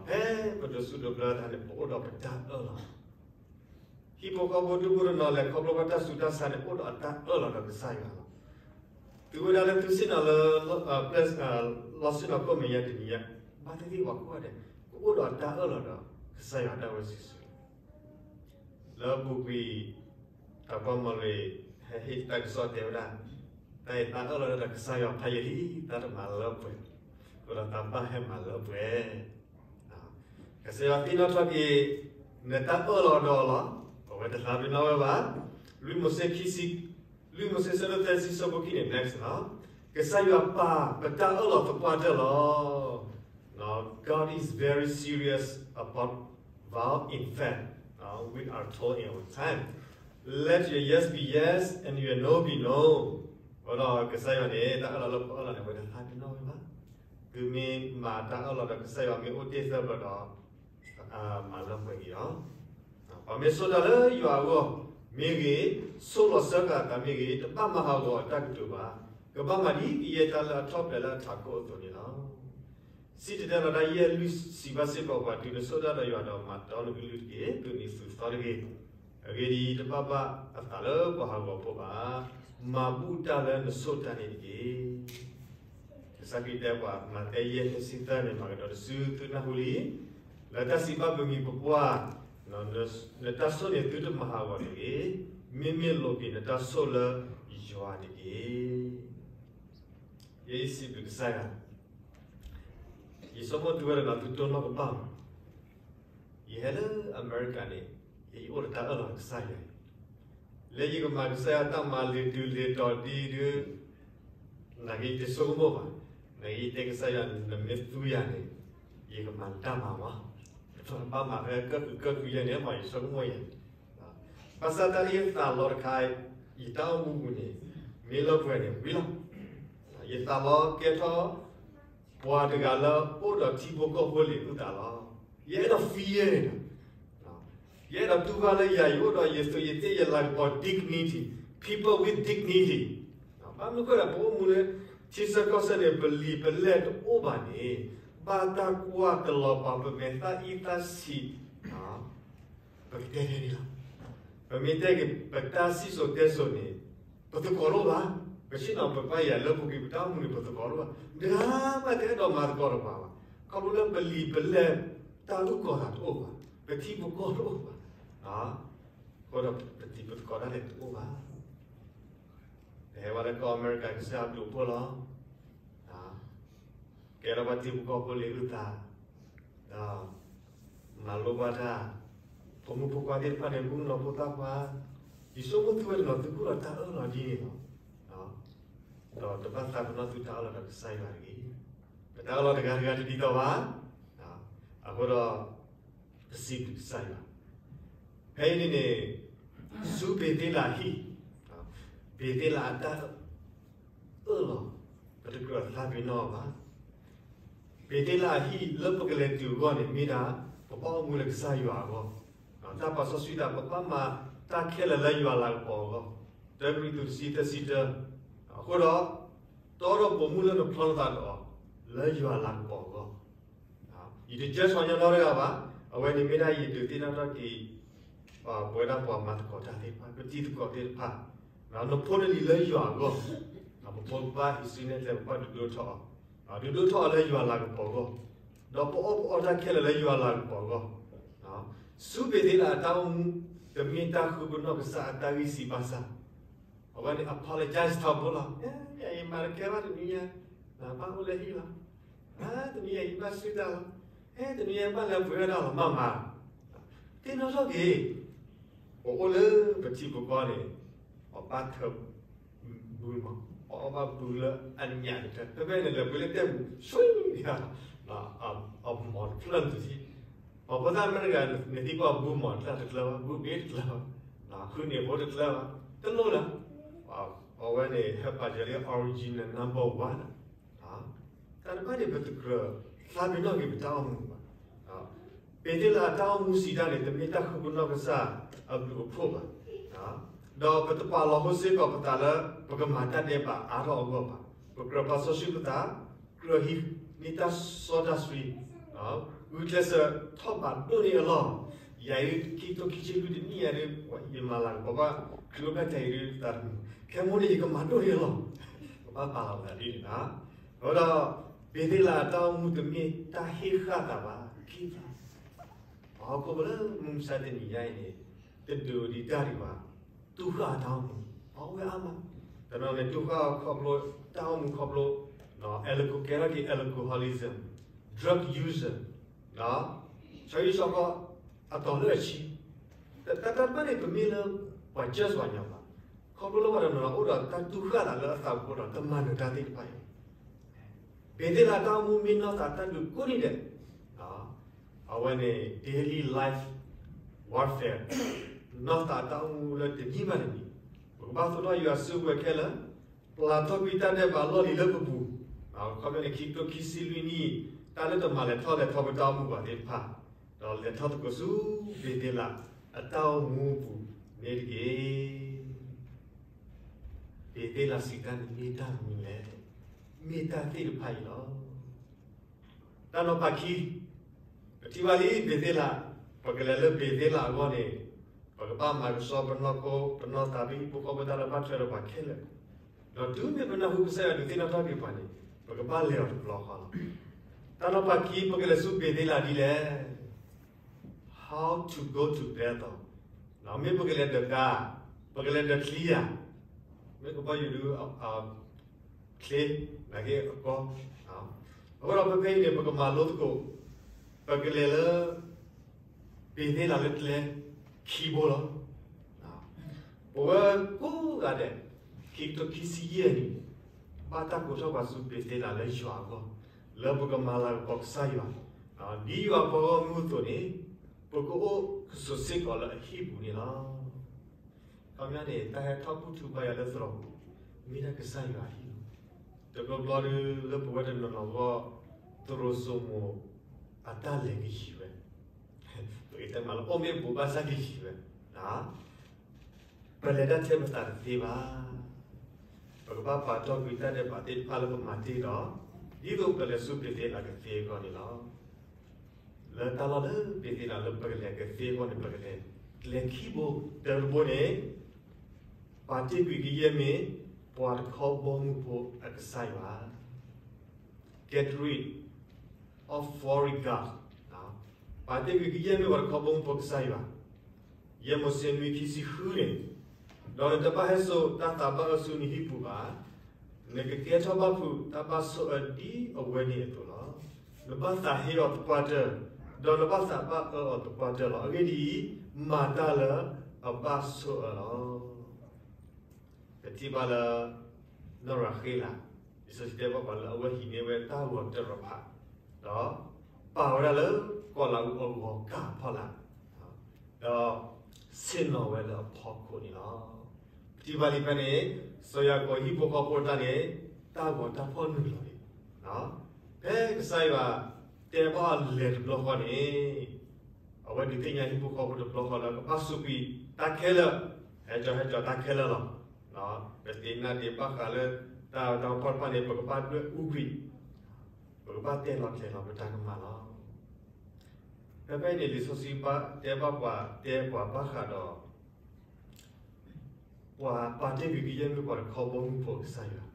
ဖဲပဒိးဆူၣ်ဒိးဘျၢသးန့ၣ် ပအိၣ်ဒီးပတၢ်အၢၣ်လီၤ ဟံၣ်ဖိဃီဖိဒူၣ်ဖိတနီၤလဲၤခီဖျိဘၣ်တၢ်ဆူးတၢ်ဆါန့ၣ် အိၣ်ဒီးအတၢ်အၢၣ်လီၤဒီးကစၢ်ယွၤလီၤ. သုဝဲဒၣ်လၢသုဆ့ၣ်နီၤလၢ လီၢ်ဆ့ၣ်နီၤခိၣ်မဲာ်ညါတနံၤညါ, ဘၣ်သ့ၣ်သ့ၣ်ပှၤကိးဂၤဒဲး ကအိၣ်ဒီးအတၢ်အၢၣ်လီၤဒီးကစၢ်ယွၤဒၣ်ဝဲစုာ်စုာ် လၢအပူၤကွံာ်, တၢ်ပှၤမီၢ်လွံၢ် ဟဲဟ့ၣ်တၢ်ကစီၣ်တဲဝဲဒၣ်, တၢ်အံၤတၢ်အၢၣ်လီၤဒီးကစၢ်ယွၤဖးယံာ်လံ, တၢ်တမၤလၢပှဲၤ, အဃိဒီးတၢ်ဘၣ်ဟဲမၤလၢပှဲၤ ကစၢ်ယွၤသ့ၣ်နီၣ်ထီၣ်က့ၤ နတၢ်အၢၣ်လီၤဒီးလီၤ, အဝဲတသးပ့ၤနီၣ်ဝဲဘၣ်. လွံၢ်မိၤၡ့ခံဆံ, လွံၢ်မိၤၡ့ဆၢဒိၣ်သၢဆံဆၢဖိခံန့ၣ် next လီၤ. ကစၢ်ယွၤပာ်ပတၢ်အၢၣ်လီၤသပှၢ်တၢၢ်လီၤ. God is very serious about vow in faith. We are told in our time, let your yes be yes and your no be no. အဃိဒီးကစၢ်ယွၤန့ၣ် တၢ်အၢၣ်လီၤလၢပအၢၣ်လီၤန့ၣ် အဝဲတသးပ့ၤနီၣ်ဝဲဘၣ်. သုမ့ၢ်မၤတၢ်အၢၣ်လီၤဒီးကစၢ်ယွၤမ့ၢ်အိၣ်တ့ၢ်သၢဘျီဒီး မၤလၢပှဲၤက့ၤလီၤ. ပှၤမ့ၢ်ဆိၣ်တၢ်လၢယွၤအဂီၢ်မ့ၢ်ဂ့ၤ, ဆိၣ်လီၤစၢဃာ်အသးမ့ၢ်ဂ့ၤ, တဘၣ်မၤဟးဂီၤအတၢ်ကတိၤဘၣ်. ကဘၣ်မၤဒ်ကယဲၢ်တၢ်လၢအထီၣ်ပှဲၤလၢအထးခိၣ်အသိးန့ၣ်လီၤ. စံၣ်တဲၤတဲလီၤတၢ်ယဲၢ်လွံၢ်စံးဘၣ်စ့ၢ်ကီးပှၤ, တုၤနဆိၣ်တၢ်ဒီးယွၤဒီး မၤတီနကလုၢ်တက့ၢ်. သုးနံၤသူးသီတဂ့ၤ. အဂ့ၢ်ဒ်အံၤ, တဘၣ်ဘၣ်အသးလၢပှၤဟးဂီၤဖိဘၣ်. မၤဘူၣ်တၢ်လၢနဆိၣ်တၢ်န့ၣ်တက့ၢ်. ကစၢ်ခရံာ်တဲပှၤ မးသဲယဲၢ် ခံဆံသၢန့ၣ် မၤကဒီးတစု သုနၢ်ဟူလံ, လၢတၢ်စံးဘၣ်ပမံၤပပှၢ်, နတၢ်ဆိၣ်န့ၣ်သုတမၤဟးဂီၤတဂ့ၤ, မ့မ့ၢ်လိးက့ၤနတၢ်ဆိၣ်လၢယွၤတက့ၢ်. ယဲယစံးဘျုးကစၢ်ယွၤ, ယဆိကမိၣ်တုၤဝဲဒီး သုတိၢ်နီၣ်ကဘၣ်မး ယဟဲလၢအမဲရကၤန့ၣ်, ယအိၣ်ဒီးတၢ်အၢၣ်လီၤကစၢ်ယွၤ, လၢယကမၤကစၢ်ယွၤတၢ်မၤလၢတုၤလၢတီၤဒ်ဒု, နာ်က့ယတဆိကမိၣ်ဘၣ်, နာ်က့ယတဲကစၢ်ယွၤ နမ့ၢ်သူယၤန့ၣ်, ယကမၤတၢ်မၤမး, ဘၣ်မၤဖဲကၢၣ်ကုာ်ကၢၣ်ကုာ်ယဲန့ၣ် မ့ၢ်ယဆိကမိၣ်ယဲန့ၣ်, ဘၣ်ဆၣ်တၢ်လၢယသးလီတခါ, ယတၢ်အိၣ်မူပူၤန့ၣ်, မ့ၢ်လၢပှဲၤန့ၣ်ဝံၤလီၤ. ယသးလီကဲထီၣ် ပှၤတဂၤလၢအိၣ်ဒီးထံဖိကီၢ်ဖိလံၤအုၣ်သးလီၤ. ယအဲၣ်ဒိး fear န့ၣ်လီၤ. ယအဲၣ်ဒိးတူၢ်ဘၣ်လၢယၤ ယအိၣ်ဒီးယသူးယသ့ၣ်ယလၤကပီၤ dignity, people with dignity. ဘၣ်မနုၤအဃိဒီး ပအိၣ်မူလၢထံဆၢကီၢ်ဆၢန့ၣ် ပလံာ်ပလဲၢ်တအိၣ်ဘၣ်န့ၣ်, ဘၣ်တၢ်ကွၢ်တလီၤပာ်ပမဲာ်သၣ်အံၣ်သၣ်ဆံး ပကတဲထဲန့ၣ်လီၤ. ပမ့ၢ်တဲက့ၤ ပတၢ်စံၣ်စိၤတဲစိၤန့ၣ်, ပသကိးတအိၣ်ဘၣ်. ပဆ့ၣ်နီၤပပၢ်ယၤလၢပူၤကွံာ် ပတၢ်အိၣ်မူန့ၣ် ပသကိးတအိၣ်ဘၣ်. တဂၤမးတအဲၣ်ဒိးမၤသကိးတပှၤဘၣ်. ခီဖျိလၢပလံာ်ပလဲၢ်တၢ်အုၣ်ကီၤသးတအိၣ်ဘၣ်. ပထံပကီၢ်တအိၣ်ဘၣ်. အဃိဒီးပတံၤပသကိးဒၣ်လဲာ်တအိၣ်ဘၣ်. ပဟဲဝဲလၢကီၢ်အမဲရကၤ ကစၢ်အဘျုးအဖှိၣ်လီၤ. ကဲထီၣ်ပှၤထံဖိကီၢ်ဖိလံာ်အုၣ်သး, ဒီး မၤလိပှၤတၢ်, ဖိမုၣ်ဖိခွါသ့ၣ်တဖၣ်န့ၣ် မုၣ်ကနီၤဖိသၣ်ခွါ, ယဆိကမိၣ်သုဝဲတနီၤသုကူၣ်လီၤတၢ်အၢၣ်လီၤဒ်န့ၣ်လီၤ. ဒီးတဘၣ်သးပ့ၤနီၣ်သုတၢ်အၢၣ်လီၤဒီးကစၢ်ယွၤတဂ့ၤ. ပတၢ်အၢၣ်လီၤတဂၤတဂၤတဒ်သိးဘၣ်. အဃိဒီး ပစံးဘျုးကစၢ်ယွၤ. ဖဲအံၤန့ၣ်န့ၣ် ဆူဘ့ၤသ့လးအဟံၣ်, ဘ့ၤသ့လးအတၢ်အၢၣ်လီၤ, ပတကြၢးသးပ့ၤနီၣ်အီၤဘၣ်. ဘ့ၤသ့လးအဟံၣ်လၢပကလဲၤတုၤအဂီၢ်န့ၣ် မ့ၢ်ဒၣ် ပဘၣ်အိၣ်မူလၢကစၢ်ယွၤအဂီၢ်, တၢ်ပာ်စီဆှံသး ပဘၣ်မၤတၢ်ခဲလၢာ်လၢယွၤလၤကပီၤအဂီၢ်, တၢကရံၣ်သူးတဆံသၢဆံတၢ, အဃိဒီး တီထီၣ်ပိာ်မုၣ်လၢနဖျီနသးဒီးအီၤ လၢယွၤလၤကပီၤအဂီၢ်. ယတ judge ပှၤညီနီတဂၤဘၣ်. အဝဲန့ၣ်မ့ၢ်ဒၣ်ယဒုးသ့ၣ်နီၣ်ထီၣ်က့ၤ ပဝဲဒၣ်ပှၤမၤသကိးတၢ်သ့ၣ်တဖၣ်, ပတံၤသကိးသ့ၣ်တဖၣ်, နဖိနလံၤလၢယွၤအဂီၢ်, ပဖိပဘၣ်ဟံးစုနဲၣ်ကျဲ ပဘၣ်ဒုးဒိၣ်ထီၣ်အီၤ, ဒုးဒိၣ်ထီၣ်အီၤလၢယွၤလၤကပီၤအဂီၢ်, ဒီးပအီၣ်ပအီတၢ်ခဲလၢာ်လၢယွၤလၤကပီၤအဂီၢ်. ဆူဘ့ၤသ့လးအတၢ်အိၣ်မူ တမ့ၢ်တၢ်ဃုပနီၣ်ကစၢ်အတၢ်ဂံၢ်စၢ်ဘါစၢ်, အဝဲန့ၣ် apologize ထီဘိလီၤ. ယမၤတကဲဘၣ်တနံၤညါ, ဘၣ်အိၣ်လၢဟံၣ်လီၤ. တနံၤညါယဘၣ်ဆူၣ်တၢ်လီၤ. တနံၤညါဘၣ်လဲၤပှ့ၤဝဲဒၣ်လီၤ မၤမၤ, သ့ၣ်နီၣ်ထီၣ်က့ၤ, ပအိၣ်လၢပထံပကီၢ်န့ၣ် ပဘၣ်ထၢဘုမး, ပအီၣ်ဘၣ်ဘုလၢအညၣ်ကတၢၢ်, ဖဲဖဲန့ၣ်လဲၤပှ့ၤလၢတဲပူၤ ဆွံ, အမီၤတဖျၢၣ်န့ၣ်, ပှၤဖိသၣ်အမဲရကၤ နသံကွၢ်ဘုမီၤတဖျၢၣ်တကျၢၤဘၣ်, ဘုဘ့တကျၢၤဘၣ်, ဃုန့ၢ်ဖိတကျၢၤဘၣ်, တလိၣ်လၢၤ. အဝဲန့ၣ် ဟဲပာ်စၢၤလၢ original number one လီၤ. တၢ်တဖၣ်န့ၣ် ပတကြၢးသးပ့ၤနီၣ်က့ၤပတၢ်အိၣ်မူဘၣ်. ဘ့ၤသ့လးအတၢ်အိၣ်မူစံးတၢ်န့ၣ် တမ့ၢ်တၢ်ဃုပနီၣ်ကစၢ်အဘျုးအဖှိၣ်ဘၣ်. ဒီးပတပာ်လီၤဟိစ့ၢ်ကီးပသးလၢ ပကမၤတၢ်ဒဲးဘးအါထီၣ်အဂီၢ်ဘၣ်. ပကြၢးပာ်စီဆှံပသး, ကြၢးဟံးန့ၢ်တၢ်စီတၢ်ဆှံ, ဂုာ်ကျဲးစၢးထီၣ်ဘးဒိၣ်န့ၢ်အလီၢ်, ယၤအံၤခံကထိခံဆံလွံၢ်တနံၣ်ညါဒီး ယမၤလၤကပီၤဘၣ် ခရံာ်အိၣ်ဖျဲၣ်ထီၣ်အံၤဒီး ခဲမုၢ်န့ၣ် ယကမၤဒိၣ်န့ၢ်အလီၢ်, ပဘၣ်ပာ်လီၤပသးဒ်န့ၣ်လီၤ. အဃိဒီး ဘ့ၤသ့လးအတၢ်အိၣ်မူတမ့ၢ်တၢ်ဟ့ၣ်ဃာ်သးဘၣ်, က့ၤသး, ပှၤဟီၣ်ခိၣ်ဖိလၢမုၢ်မဆါတနံၤညါအံၤန့ၣ် တဒုးဒံးတၢ်ဒံးဘၣ်, တူၢ်ဃာ်အတၢ်အိၣ်မူ, အဝဲအါမး, တနီၤန့ၣ်တူၢ်ဃာ်ခီဖျိတၢ်အိၣ်မူခီဖျိ alcohol ကဲထီၣ်က့ၤ alcoholism, drug user, ဆီဟံၣ်ဆီဃီအတီၤလၢအဆံ, တၢ်တဖၣ်န့ၣ် တမ့ၢ်လၢပှၤ judge ပှၤညီဘၣ်, ခီဖျိလၢပှၤတနီၤနီၤအိၣ်ဒီးတၢ်တူၢ်ဃာ်သးလၢအသးပူၤဒီး တမၤနၢၤတၢ်သ့ၣ်တဖၣ်အံၤ ဘ့ၤသ့လးတၢ်အိၣ်မူမ့ၢ်နီၢ်သးတၢ်ဒုးကိးနံၤဒဲး, အဝဲန့ၣ် daily life warfare, နီၢ်သးတၢ်အိၣ်မူလၢတနံၤဘၣ်တနံၤ, ပကဘၣ်သူၣ်ထီၣ်ယွၤစုကဝဲၤခဲလၢာ်, ပျၢ်ထီၣ်ကွံာ်တၢ်ဒဲးဘးလီၢ်လံၤလၢပပူၤ, ခီဖျိန့ၣ် ခံကထိခံဆံလွံၢ်နံၣ် တၢ်လၢတမၤလဲၤထီၣ်လဲၤထီပတၢ်အိၣ်မူဘၣ်သ့ၣ်တဖၣ်, ဒီးလဲၤထီၣ်သကိးဆူဘ့ၤသ့လးအတၢ်အိၣ်မူအပူၤန့ၣ်တက့ၢ်. ဘ့ၤသ့လးစံးတၢ်န့ၣ်မ့ၢ်တၢ်မနုၤလဲၣ်, မ့ၢ်တၢ်သ့ၣ်တဖၣ်အံၤလီၤ. တၢ်နီၤဖးခံ, ပထံၣ်ဘၣ်လံဘ့ၤသ့လး, ပကလဲၤလၢဘ့ၤသ့လးအဂီၢ်န့ၣ်, ပကဘၣ်မၤကဆှီပနီၢ်ခိ ပနီၢ်သး ပဟံၣ်ဖိဃီဖိ တၢ်လၢဘၣ်ထွဲဒီးပှၤခဲလၢာ်, ဒီးတုၤမ့ၢ်ပနၢ်ဟူကစၢ်ယွၤဒုးသ့ၣ်နီၣ်ထီၣ်က့ၤပှၤန့ၣ်, ပကဘၣ်လဲၤအီၤတဘျီဃီလီၤ. တၢ်နီၤဖးခံ, ပကလဲၤဆူဘ့ၤသ့လးဒ်လဲၣ်. How to go to Bethel. မ့ၢ်ပကလဲၤဒီးကါ, ပကလဲၤဒီးချံဧါ, မ့ၢ်ကဘီယူၤဒုး ချ့, နာ်က့အကီ, အဃိဒီးဖဲဖဲအံၤန့ၣ် ပကမၤလိသကိး, ပကလဲၤလၢ ဘ့ၤသ့လးလၢကျဲခံဘိလီၤ. ပဝဲကိးဂၤဒဲး, ခံကထိခံဆံယဲၢ်နံၣ်, ဘၣ်တၢ်ကိးထီၣ်ပှၤဆူဘ့ၤသ့လးလၢယွၤအဂီၢ်, လၢပကမၤလၤကပီၤကစၢ်ယွၤ, ဒ်ယွၤအပှၤဂီၢ်မုၢ်အသိးန့ၣ်, ပကအိၣ်ကဆိးစ့ၢ်ကီးလၢအဟံၣ်ပူၤန့ၣ်လီၤ. ခီပညီန့ၣ် တၢ်ဟဲထီၣ်ဘူၣ်ထီၣ်ဘါယွၤလၢသရိာ်ပူၤ, မ့ၢ်ဒၣ်ကစၢ်ယွၤအဟံၣ်လီၤ. တဘျီဘျီဒီး လၢပဝဲတနီၤနီၤအဂီၢ်, သရိာ်စိမိၤအတၢ်လဲၤကယံၤဝဲ, ပကတဲမးလၢအိၣ်မ့ၢ်ဘူးဘၣ်ဆၣ်ကယံၤဝဲ, ပလဲၤတၢ်ထဲပသးတသ့ဘၣ်. ပကဘၣ်ပာ်တီၢ်ကွံာ်တၢ်ဒဲးဘးသ့ၣ်တဖၣ်လၢပမၤတ့ၢ်ဒီး, ဒ်သိးပလဲၤဆူဘ့ၤသ့လးကသ့အဂီၢ်န့ၣ်လီၤ. လၢတၢ်လီၢ်လၢဘ့ၤသ့လးလၢပကလဲၤကသ့အဂီၢ်န့ၣ် ပကလဲၤကျဲခံဘိ, တၢတဘိန့ၣ်, ပာ်တ့ၢ်ကွံာ်ကယဲၢ်မ့ၢ်ပှၤတခီဘီမုၢ်ဖိအကစၢ်ယွၤ, get rid of foreign god, ပာ်တ့ၢ်ကွံာ်ကယဲၢ်မ့ၢ်ပှၤတခီဘီမုၢ်ဖိကစၢ်ယွၤ, ယဲၢ်မိၤၡ့နွံခံဆံဃုန့ၣ်, ဒီးနတဘၣ်ဟဲစိာ်တၢ်သးဘၣ်အၢဆူနဟံၣ်ပူၤဘၣ်. နကကဲထီၣ်ဘၣ်ဖုးတၢ်ဘၣ်ဆိၣ်အၢဒ်အဝဲန့ၣ်အသိးလီၤ. နဘၣ်သးဟ့အီၤသပှၢ်တၢၢ်, ဒီးနဘၣ်သးဘၣ်အၢအီၤသပှၢ်တၢၢ်လီၤ. အဂ့ၢ်ဒ်အံၤ, မၤတၢ်လၢအဘၣ်ဆိၣ်အၢလီၤ. ပထံၣ်ဘၣ်လၢ နီၢ်ရၤဃ့လး, လံာ်စီဆှံတဲဘၣ်ပှၤလၢအဝဲဟံးန့ၢ်ဝဲတၢ်ဂီၤတၢ်ရၤဖး, ဒီးပာ်ဝဲဒၣ်လၢကီးလးအူအဂီၤကၢ်အဖီလာ်, ဒီးဆ့ၣ်နီၤဝဲလၢအဖီခိၣ်န့ၣ်လီၤ. ပထံၣ်ဘၣ်လံဖဲန့ၣ်, စီၤယၤကိာ်ဟံၣ်ဖိဃီဖိတၢ်န့ၣ်, တၢ်ဂီၤတၢ်ဖီၣ်နုာ်လီၤန့ၣ်, ဖဲကစၢ်ယွၤတဲဘၣ်အီၤလဲၤတဘျီဃီန့ၣ် အဝဲဒုးသ့ၣ်ညါဟံၣ်ဖိဃီဖိတဘျီဃီလၢကဘၣ်စူးကွံာ်တၢ်ခဲလၢာ်, ဟဲကၠီဟဲကၠီတၢ်ခဲလၢာ်လီၤ. ပသ့ၣ်နီၣ်ဒံးဘၣ်ဃးလၢတၢ်တၢ်ဖီၣ်တဖၣ်န့ၣ် ပကဘၣ်ဒွဲၣ်အူကွံာ်, ပကဘၣ်တဲလီၤကျဲၤလီၤပတၢ်ကမၣ်လီၤ. ဖဲဖဲအံၤန့ၣ် လံာ်စီဆှံတဲဘၣ်ပှၤ တဲပှၤဘၣ်ဃးဒီး ပှၤပာ်တ့ၢ်ကွံာ်ကယဲၢ်မ့ၢ်ပှၤတခီဘီမုၢ်ဖိကစၢ်ယွၤ,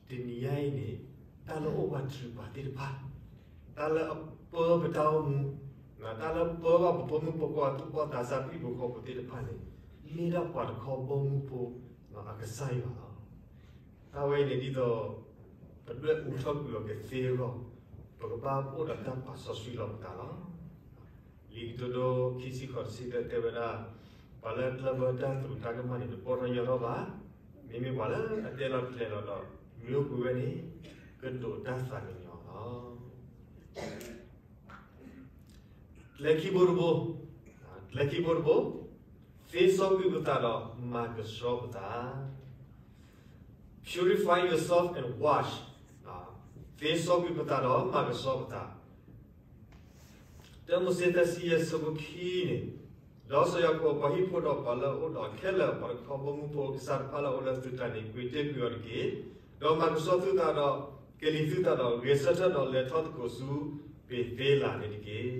တနံၤညါအံၤန့ၣ် တၢ်လၢအအိၣ်ပှၤတြူာ်ပှၤသ့ၣ်တဖၣ်, တၢ်လၢအပၢပတၢ်အိၣ်မူ, တၢ်လၢပၢဘၣ်ပဖိမုၣ်ဖိခွါသူၣ်ဘီၣ်သးစၢ် ပဟံၣ်ဖိဃီဖိသ့ၣ်တဖၣ်န့ၣ် မ့ၢ်ဒၣ်ပှၤတခီဘီမုၢ်ဖိအကစၢ်ယွၤလီၤ. တၢ်ဝဲအံၤန့ၣ်ဒ်သိး ပဒွဲၣ်အူထီၣ်ကွံာ်အီၤကသ့အဂီၢ်, ပကဘၣ်အိၣ်ဒီးတၢ်ပာ်စီဆှံလီၤပသးလီၤ. လံာ်ကတိၤဒိ ခံဆံဃိး တဆံသၢ တဲဝဲဒၣ်, ပှၤလၢအကျၢၢ်ဘၢတၢ်သရူးတၢ်ကမၣ်န့ၣ် တပိာ်ထီၣ်ယၢၤထီၣ်ဘၣ်. မ့မ့ၢ်ပှၤလၢအတဲလီၤကျဲၤလီၤဒီး မံၤအိၣ်ကွံာ်ဝဲန့ၣ် ကဒိးတၢ်သးကညီၤလီၤ. ကျဲခံဘိတဘိ, ကျဲခံဘိတဘိ, သ့စီကွံာ်ပသးဒီးမၤကဆှီပသး Purify yourself and wash, သ့စီကွံာ်ပသးဒီးမၤကဆှီပသး. တၢမိၤၡ့ သၢဆံယဲၢ် ဆၢဖိခံန့ၣ်, ဒီးစီၤယၤကိာ်ပှၤဟံၣ်ဖိဒီးပှၤလၢအအိၣ်ဒီးခဲလၢာ် ပှၤတခီဘီမုၢ်ဖိကစၢ်တဖၣ်လၢအအိၣ်လၢသုတၢ်န့ၣ် ကွံာ်တ့ၢ်ကွံာ်အီၤတက့ၢ်. ဒီးမၤကဆှီသုသးဒီး ကလံၤသုသးဒီး ဂဲၤဆၢထၢၣ်ဒီးလဲၤထီၣ်သကိးဆူ ဘ့ၤသ့လးန့ၣ်တက့ၢ်.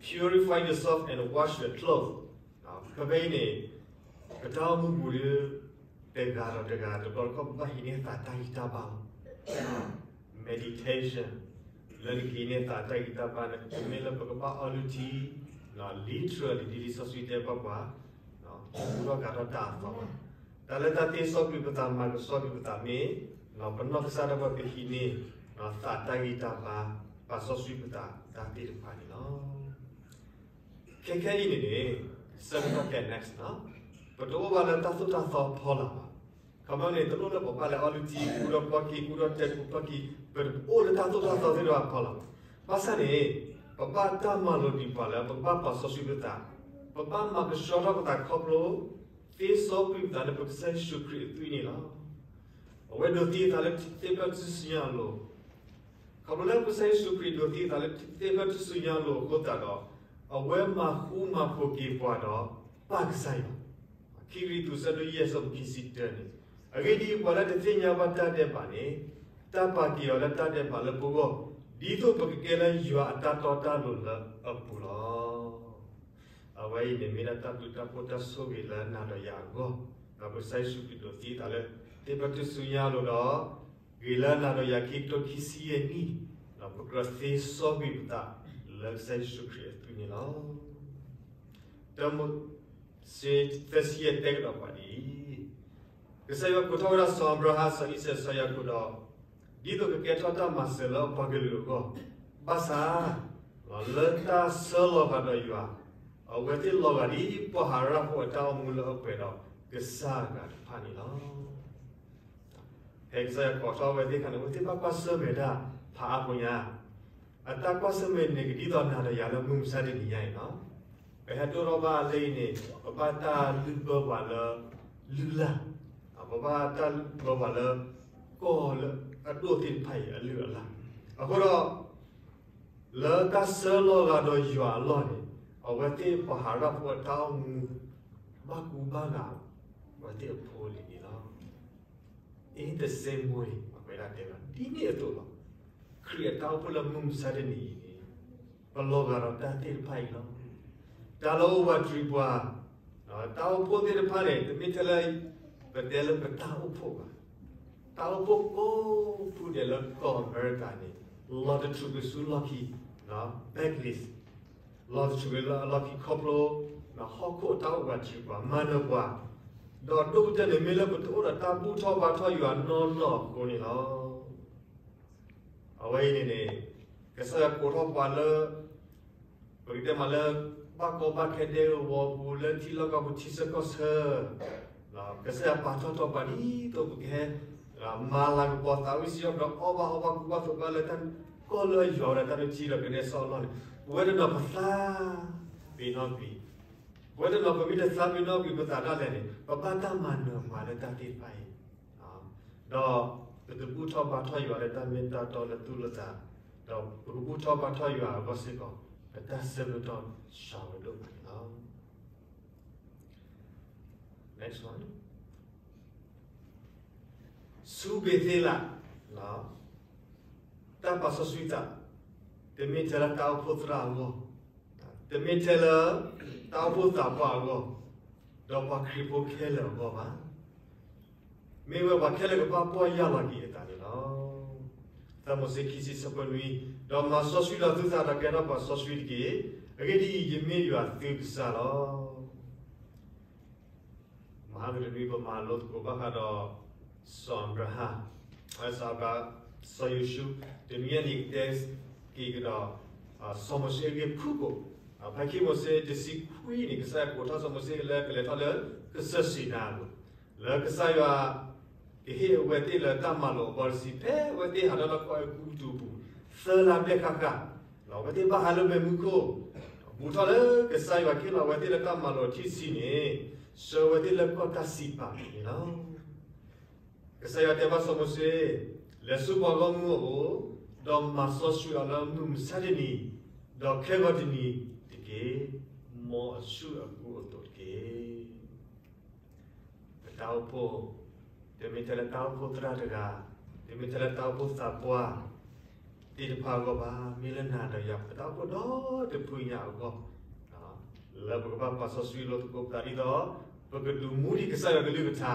Purify yourself and wash your clothes. ဖဲဖဲအံၤန့ၣ် ပတၢ်အိၣ်မူပူၤဒီး တဂၤဒီးတဂၤ တဘျီတခီၣ် ပဘၣ်ဟံးန့ၢ်သးတၢ်ဂံၢ်တၢ်ဘါလီၤ. Meditation, လၢနကဟံးန့ၢ်သးတၢ်ဂံၢ်တၢ်ဘါန့ၣ် တမ့ၢ်လၢပကဘၣ်အီလုၢ်ထံ literally ဒ်လံာ်စီဆှံတဲဘၣ်ပှၤ ကူထီၣ်ကၤထီၣ်တၢ်အသီဘၣ်. တၢ်လၢတၢ်သ့စီကွံာ်ပသး မၤကဆှီကွံာ်ပသးမ့ၢ် ပနီၢ်ကစၢ်ဒၣ်ဝဲကဟံးန့ၢ် သးတၢ်ဂံၢ်တၢ်ဘါ ပာ်စီဆှံပသးတၢ်သ့ၣ်တဖၣ်န့ၣ်လီၤ. ခဲခဲအံၤန့ၣ်န့ၣ် ဆၢကတီၢ်ခဲ next န့ၣ် ပတအိၣ်ဘၣ်လၢတၢ်သိၣ်တၢ်သီဖီလာ်ဘၣ်. ခီမီန့ၣ် တလိၣ်လၢပဘၣ်လဲၤအီလုၢ်ထံ ကူထီၣ်ပီၢ်ကံၢ် ကူထီၣ်တဲာ်ကူပီၢ်ကံၢ် ပတအိၣ်လၢတၢ်သိၣ်တၢ်သီသ့ၣ်တဖၣ်ဖီလာ်ဘၣ်. ဘၣ်ဆၣ်န့ၣ် ပဘၣ်တၢ်မၤလိာ်ဒံးပှၤလၢ ပကဘၣ်ပာ်စီဆှံပသး, ပဘၣ်မၤကဆှီထီၣ်ပသးခီဖျိ သ့စီကွံာ်ပသးလၢပကစၢ်ယ့ၣ်ၡူးခရံာ်အသွံၣ်န့ၣ်လီၤ. အဝဲဒိးသံအသးလၢထံသ့ၣ်ဖျၢၣ်ထူၣ်စုညါအလိၤ, ခီဖျိလၢကစၢ်ယ့ၣ်ၡူးခရံာ်ဒိးသံအသးလၢထံသ့ၣ်ဖျၢၣ်ထူၣ်စုညါအလိၤအဃိသတးဒီး အဝဲမၤဃူမၤဖိးက့ၤပှၤဒီးပၢ်ကစၢ်ယွၤ, ခံကရံၣ်သူး ဆၢဒိၣ်ယဲၢ် ဆၢဖိခံဆံတၢန့ၣ်, အဂ့ၢ်ဒ်အံၤ ပှၤလၢတသ့ၣ်ညါဘၣ်တၢ်ဒဲးဘးန့ၣ် တၢ်ပာ်က့ၤအီၤလၢတၢ်ဒဲးဘးလၢပဂီၢ်, ဒ်သိးပကကဲလၢယွၤအတၢ်တီတၢ်လိၤလၢအပူၤလီၤ. အဝဲအံၤန့ၣ်မ့ၢ်ဒၣ်တၢ်ဘျုးတၢ်ဖှိၣ် တၢ်ဆိၣ်ဂ့ၤလၢနၤဒီးယၤအဂီၢ်, ဒီးပကစၢ်ယ့ၣ်ၡူးခရံာ်ဒိးသံအသးလၢ သ့ၣ်ဖျၢၣ်ထူၣ်စုညါအလိၤဒီး ဂ့ၤလၢနၤဒီးယၤခံကထိခံဆံယဲၢ်နံၣ်, ဒီးပကြၢးသ့စီကွံာ်ပသးလၢကစၢ်ယ့ၣ်ၡူးခရံာ်အသွံၣ်န့ၣ်လီၤ. တၢမိၤၡ့ သၢဆံယဲၢ် တဲကဒီးပှၤဒ်အံၤ, ကစၢ်ယွၤကိးထီၣ်ဝဲဒၣ်စီၤအၤဘြၤဟၣ်, စီၤအံၣ်စၢး, စီၤယၤကိာ်ဒီး ဒ်သိးကကဲထီၣ်တၢ်မၤစၢၤလၢပှၤကလုာ်အဂီၢ်, ဘၣ်ဆၣ် လၢတၢ်ဆၢလီၤဂာ်ဒီးယွၤ, အဝဲသ့ၣ်လီၤဂာ်ဒ်ပှၤဟးရၣ်ဖိအတၢ်အိၣ်မူလၢအပှဲၤဒီးကစၢ်အဂၤတဖၣ်န့ၣ်လီၤ. ဖဲကစၢ်ယွၤကိးထီၣ်ဝဲသ့ၣ်တဖၣ်န့ၣ် အဝဲသ့ၣ်ဘၣ်ကွၢ်ဆၢၣ်မဲာ်တၢ်ဖးအါဖိညါ, အတၢ်ကွၢ်ဆၢၣ်မဲာ်န့ၣ်ကဒ်သိးနၤဒီးယၤလၢမုၢ်မဆါတနံၤညါအံၤလီၤ. ပဟဲဒိၣ်ထီၣ်ဘၣ်လၢအံၤန့ၣ် ပဘၣ်တၢ်လုၢ်ဘၢပှၤလၢ လုၢ်လၢ်, ပဘၣ်တၢ်လုၢ်ဘၢပှၤလၢ ကီၢ်လၢအဒိၣ်သ့ၣ်တဖၣ်အံၤအလုၢ်အလၢ်, အဃိဒီး လၢတၢ်ဆၢလီၤဂာ်ဒီးယွၤအလီၢ်န့ၣ် အဝဲသ့ၣ်ပှၤဟးရၣ်ဖိအတၢ်အိၣ်မူ ဘၣ်ကူဘၣ်ဂာ် အဝဲသ့ၣ်အဖိအလံၤန့ၣ်လီၤ. In the same way, ပှၤကွဲးဒၣ်တဲဝဲဒ်န့ၣ်အသိးလီၤ. ခရံာ်အတၢ်အိၣ်ဖှိၣ်လၢမုၢ်မဆါတနံၤအံၤန့ၣ် ပလီၤဂာ်ဒီးတၢ်သ့ၣ်တဖၣ်အံၤလီၤ. တၢ်လၢအအိၣ်ဝးတရံးပှၤ, တၢ်အိၣ်ဖှိၣ်သ့ၣ်တဖၣ်န့ၣ် တမ့ၢ်ထဲလၢ ပတဲလၢပတၢ်အိၣ်ဖှိၣ်ဘၣ်. တၢ်အိၣ်ဖှိၣ်ကိးဖုဒဲးလၢကီၢ်အမဲရကၤန့ၣ် လီၤတထူၣ်က့ၤဆူလီၢ်ခံ, backlist, လီၤတထူၣ်က့ၤလၢအလီၢ်ခံခီဖျိ ဟီၣ်ခိၣ်အတၢ်အိၣ်ဝးတရံးပှၤ မၤနၢၤပှၤ, ဒီးဒိၣ်ကတၢၢ်န့ၣ်မ့ၢ်လၢပတအိၣ်ဒီးတၢ်ဘူၣ်ထီၣ်ဘါထီၣ်ယွၤနီၢ်နီၢ်အဃိန့ၣ်လီၤ. အဝဲအံၤန့ၣ်န့ၣ် ကစၢ်ယွၤကိးထီၣ်ပှၤလၢ ပကတဲမးလၢ ဘၣ်ကီဘၣ်ခဲဒဲကဝီၤပူၤ လၢထံလီၢ်ကီၢ်ပူၤ ထံဆၢကီၢ်ဆၢ, ကစၢ်ယွၤပာ်ထီၣ်ထီပှၤဒ်သိးပကဟဲ မၤလၤကပီၤသးဝံၣ်စံးထီၣ် ဒီးအီၣ်ဘၣ်အီဘၣ်ကူဘၣ်သိးဘၣ်လၢတၢ်ကီၢ်လၢယွၤဝဲဒၣ်တၢ်မ့ၢ်ထံဒီးကနဲစီအလီၢ်န့ၣ် ပဝဲတနီၤပသးပ့ၤနီၣ်ကွံာ်, ပဝဲတနီၤပမ့ၢ်တသးပ့ၤနီၣ်ကွံာ်ပသးဒၣ်လဲာ်န့ၣ် ပဘၣ်တၢ်မၤနၢၤပှၤလၢတၢ်သ့ၣ်တဖၣ်အံၤ ဒီးပတဘူၣ်ထီၣ်ဘါထီၣ်ယွၤလၢတၢ်မ့ၢ်တၢ်တီလၢသူၣ်လၢသး, ဒီးပကဘူၣ်ထီၣ်ဘါထီၣ်ယွၤအဂီၢ်စ့ၢ်ကီး ပတၢ်ဆၢကတီၢ်စှၤဝဲဒိၣ်မးန့ၣ်လီၤ. Next one. ဆူဘ့ၤသ့လး, တၢ်ပာ်စီဆှံသး, တမ့ၢ်ထဲလၢတၢ်အိၣ်ဖှိၣ်သရၣ်အဂီၢ်, တမ့ၢ်ထဲလၢ တၢ်အိၣ်ဖှိၣ်သးပှၢ်အဂီၢ်, ဒီးပှၤခရံာ်ဖိခဲလၢာ်အဂီၢ်ဘၣ်. မ့ၢ်ဝဲပှၤခဲလၢာ်ကဘၣ်ပီၢ်ယၢ်လီၤက့ၤအသးန့ၣ်လီၤ. သၢမိၤၡ့ခံဆံဆၢဖိနွံ, ဒီးမၤစီဆှံလီၤသုသးဒီးကဲထီၣ်ပှၤစီဆှံတက့ၢ်. အဂ့ၢ်ဒ်အံၤ, ယမ့ၢ်ယွၤသုကစၢ်လီၤ. မဟါကတနွံပမၤလိသကိးဘၣ်ဃးဒီး စီၤအၤဘြၤဟၣ်, စီၤအၤဘြၤဟၣ်, စီၤယိၤၡူ, တနွံအံၤန့ၣ်ကတဲက့ၤကဒီး စီၤမိၤၡ့အဂ့ၢ်ဖုၣ်ကိာ်, ဖဲခံမိၤၡ့တဆံခွံန့ၣ် ကစၢ်ယွၤကိးထီၣ်စီၤမိၤၡ့လၢကလဲၤထီၣ်လၢကစၢၢ်စံၤနါအပူၤ, လၢကစၢ်ယွၤ ကဟ့ၣ်အဝဲသ့ၣ်လၢတၢ်မၤလိာ်အဘီတဆံ ဖဲအဝဲသ့ၣ်ဟးထီၣ်လၢကီၢ်အဲၤကူပတူးအပူၤ သၢလါဘျဲၣ်ဃၣ်ဃၣ်, အဝဲသ့ၣ်ဘၣ်ဟးလၢမ့ၢ်မူခိၣ်, ဘူးထီၣ်လၢကစၢ်ယွၤကဟ့ၣ်လီၤအဝဲသ့ၣ်လၢတၢ်မၤလိာ်ထံဆံန့ၣ် ဆှၢအဝဲသ့ၣ်လၢကီၢ်တၢ်စံးပာ်န့ၣ်လီၤ. ကစၢ်ယွၤတဲဘၣ်စီၤမိၤၡ့, လဲၤဆူပှၤဂီၢ်မုၢ်အအိၣ်, ဒီးမၤစီဆှံအီၤလၢမုၢ်မဆါတနံၤ, ဒီးခဲဂီၤတနံၤတက့ၢ်, မ်အဆူၣ်အကူအသိးတက့ၢ်. ပတၢ်အိၣ်ဖှိၣ်, တမ့ၢ်ထဲလၢတၢ်အိၣ်ဖှိၣ်သရၣ်တဂၤ, တမ့ၢ်ထဲလၢတၢ်အိၣ်ဖှိၣ်သးပှၢ်သ့ၣ်တဖၣ်အဂီၢ်ဘၣ်, မ့ၢ်လၢနၤဒီးယၤ ပတၢ်အိၣ်ဖှိၣ်ဒီတဖုညါအဂီၢ်, လၢပကဘၣ်ပာ်စီဆှံလိာ်သကိးပသးဒ်သိး ပကဒုးမူဒံးကစၢ်ယွၤကလုၢ်ကထါ,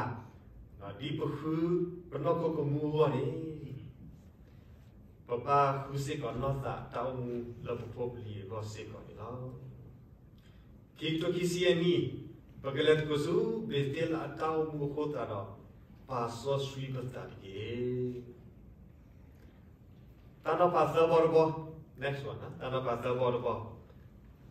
ဒ်ပဃုပနီၢ်ခိကမူအဂီၢ်န့ၣ် ပဘၣ်ဃုစ့ၢ်ကီးနီၢ်သးတၢ်အိၣ်မူလၢပဖိပလံၤအဂီၢ်စ့ၢ်ကီးန့ၣ်လီၤ. ခံကထိခံဆံယဲၢ်နံၣ်, ပကလဲၤသကိးဆူဘ့ၤသ့လးအတၢ်အိၣ်မူအဃိသတးဒီး ပာ်စီဆှံပသးတက့ၢ်. တၢ်နီၤဖးသၢဘီတဘီ, next one, တၢ်နီၤဖးသၢဘီတဘီ,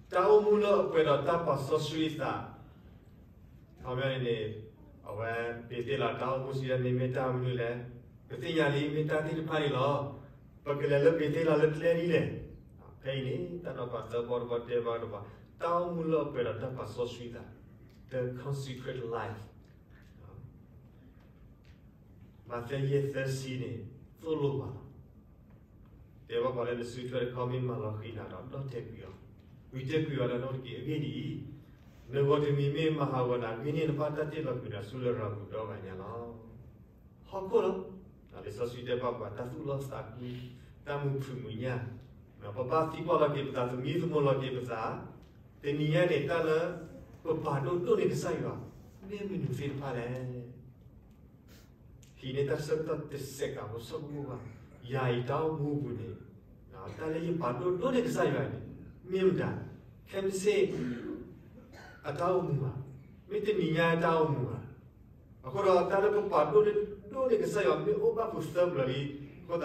တၢ်အိၣ်မူလၢအပှဲၤဒီးတၢ်ပာ်စီဆှံအသး ခီပညီန့ၣ်န့ၣ် အဝဲဘ့ၤသ့လးတၢ်အိၣ်မူစံးဒ်န့ၣ်မ့ၢ်တၢ်မနုၤလဲၣ်, ပသ့ၣ်ညါလံမ့ၢ်တၢ်သ့ၣ်တဖၣ်န့ၣ်လီၤ. ပကလဲၤလၢဘ့ၤသ့လးလၢကျဲဒ်လဲၣ်. ဖဲအံၤန့ၣ် တၢ်နီၤဖးသၢဘီတဘီတဲဘၣ်တဘီ, တၢ်အိၣ်မူလၢအပှဲၤဒီးတၢ်ပာ်စီဆှံသး, the consecrated life. မးသဲယဲၢ်သၢဆံန့ၣ် သိၣ်လိပှၤလီၤ. တဲဘၣ်ပှၤလၢနစုထွဲတခီမ့ၢ်မၤလီၤဃံၤနၤဒီး ဒီၣ်တဲာ်ကွံာ်အီၤ, ဝံတဲာ်ကွံာ်အီၤလၢနအိၣ်တက့ၢ်. အဂ့ၢ်ဒ်အံၤ, နဂီၢ်တမံၤမ့ၢ်မၤဟးဂီၤနၤ ဂ့ၤန့ၢ်နဘၣ်တၢ်တ့ၢ်လီၤကွံာ်နၤဆူလရာ်ပူၤဒီဂၤညါလီၤ. ဟီၣ်ခိၣ်လီၤ. လံာ်စီဆှံတဲဘၣ်ပှၤတၢ်သူၣ်လီသးကွံ, တၢ်မုာ်ဖုးမုာ်ညၣ်, ပဘၣ်သံကွၢ်လီၤက့ၤပသး သမံသမိးလီၤက့ၤပသး, တနံၤညါန့ၣ် တၢ်လၢပပာ်ဒိၣ်ဒိၣ်န့ၢ်ကစၢ်ယွၤ မ့ၢ်မနုၤသ့ၣ်တဖၣ်လဲၣ်. ဟံးန့ၢ်တၢ်ဆၢကတီၢ်တစဲးကးဖိ ဆိကမိၣ်ဘၣ်, ယၤအံၤတၢ်အိၣ်မူအပူၤန့ၣ် တၢ်လၢယပာ်ဒိၣ်ဒိၣ်န့ၢ်ကစၢ်ယွၤန့ၣ် မ့ၢ်မတၤ, ခဲမုၢ်ဆ့ၣ်အတၢ်အိၣ်မူဘၣ်, မ့ၢ်တနံၤညါအတၢ်အိၣ်မူဘၣ်. အဃိဒီးတၢ်လၢပပာ်ဒိၣ်န့ၢ်ဒိၣ်န့ၢ်ကစၢ်ယွၤ မ့ၢ်အိၣ်ဘၣ်ပူၤသၢပျၢၤလံ, အဃိသတးဒီး ပက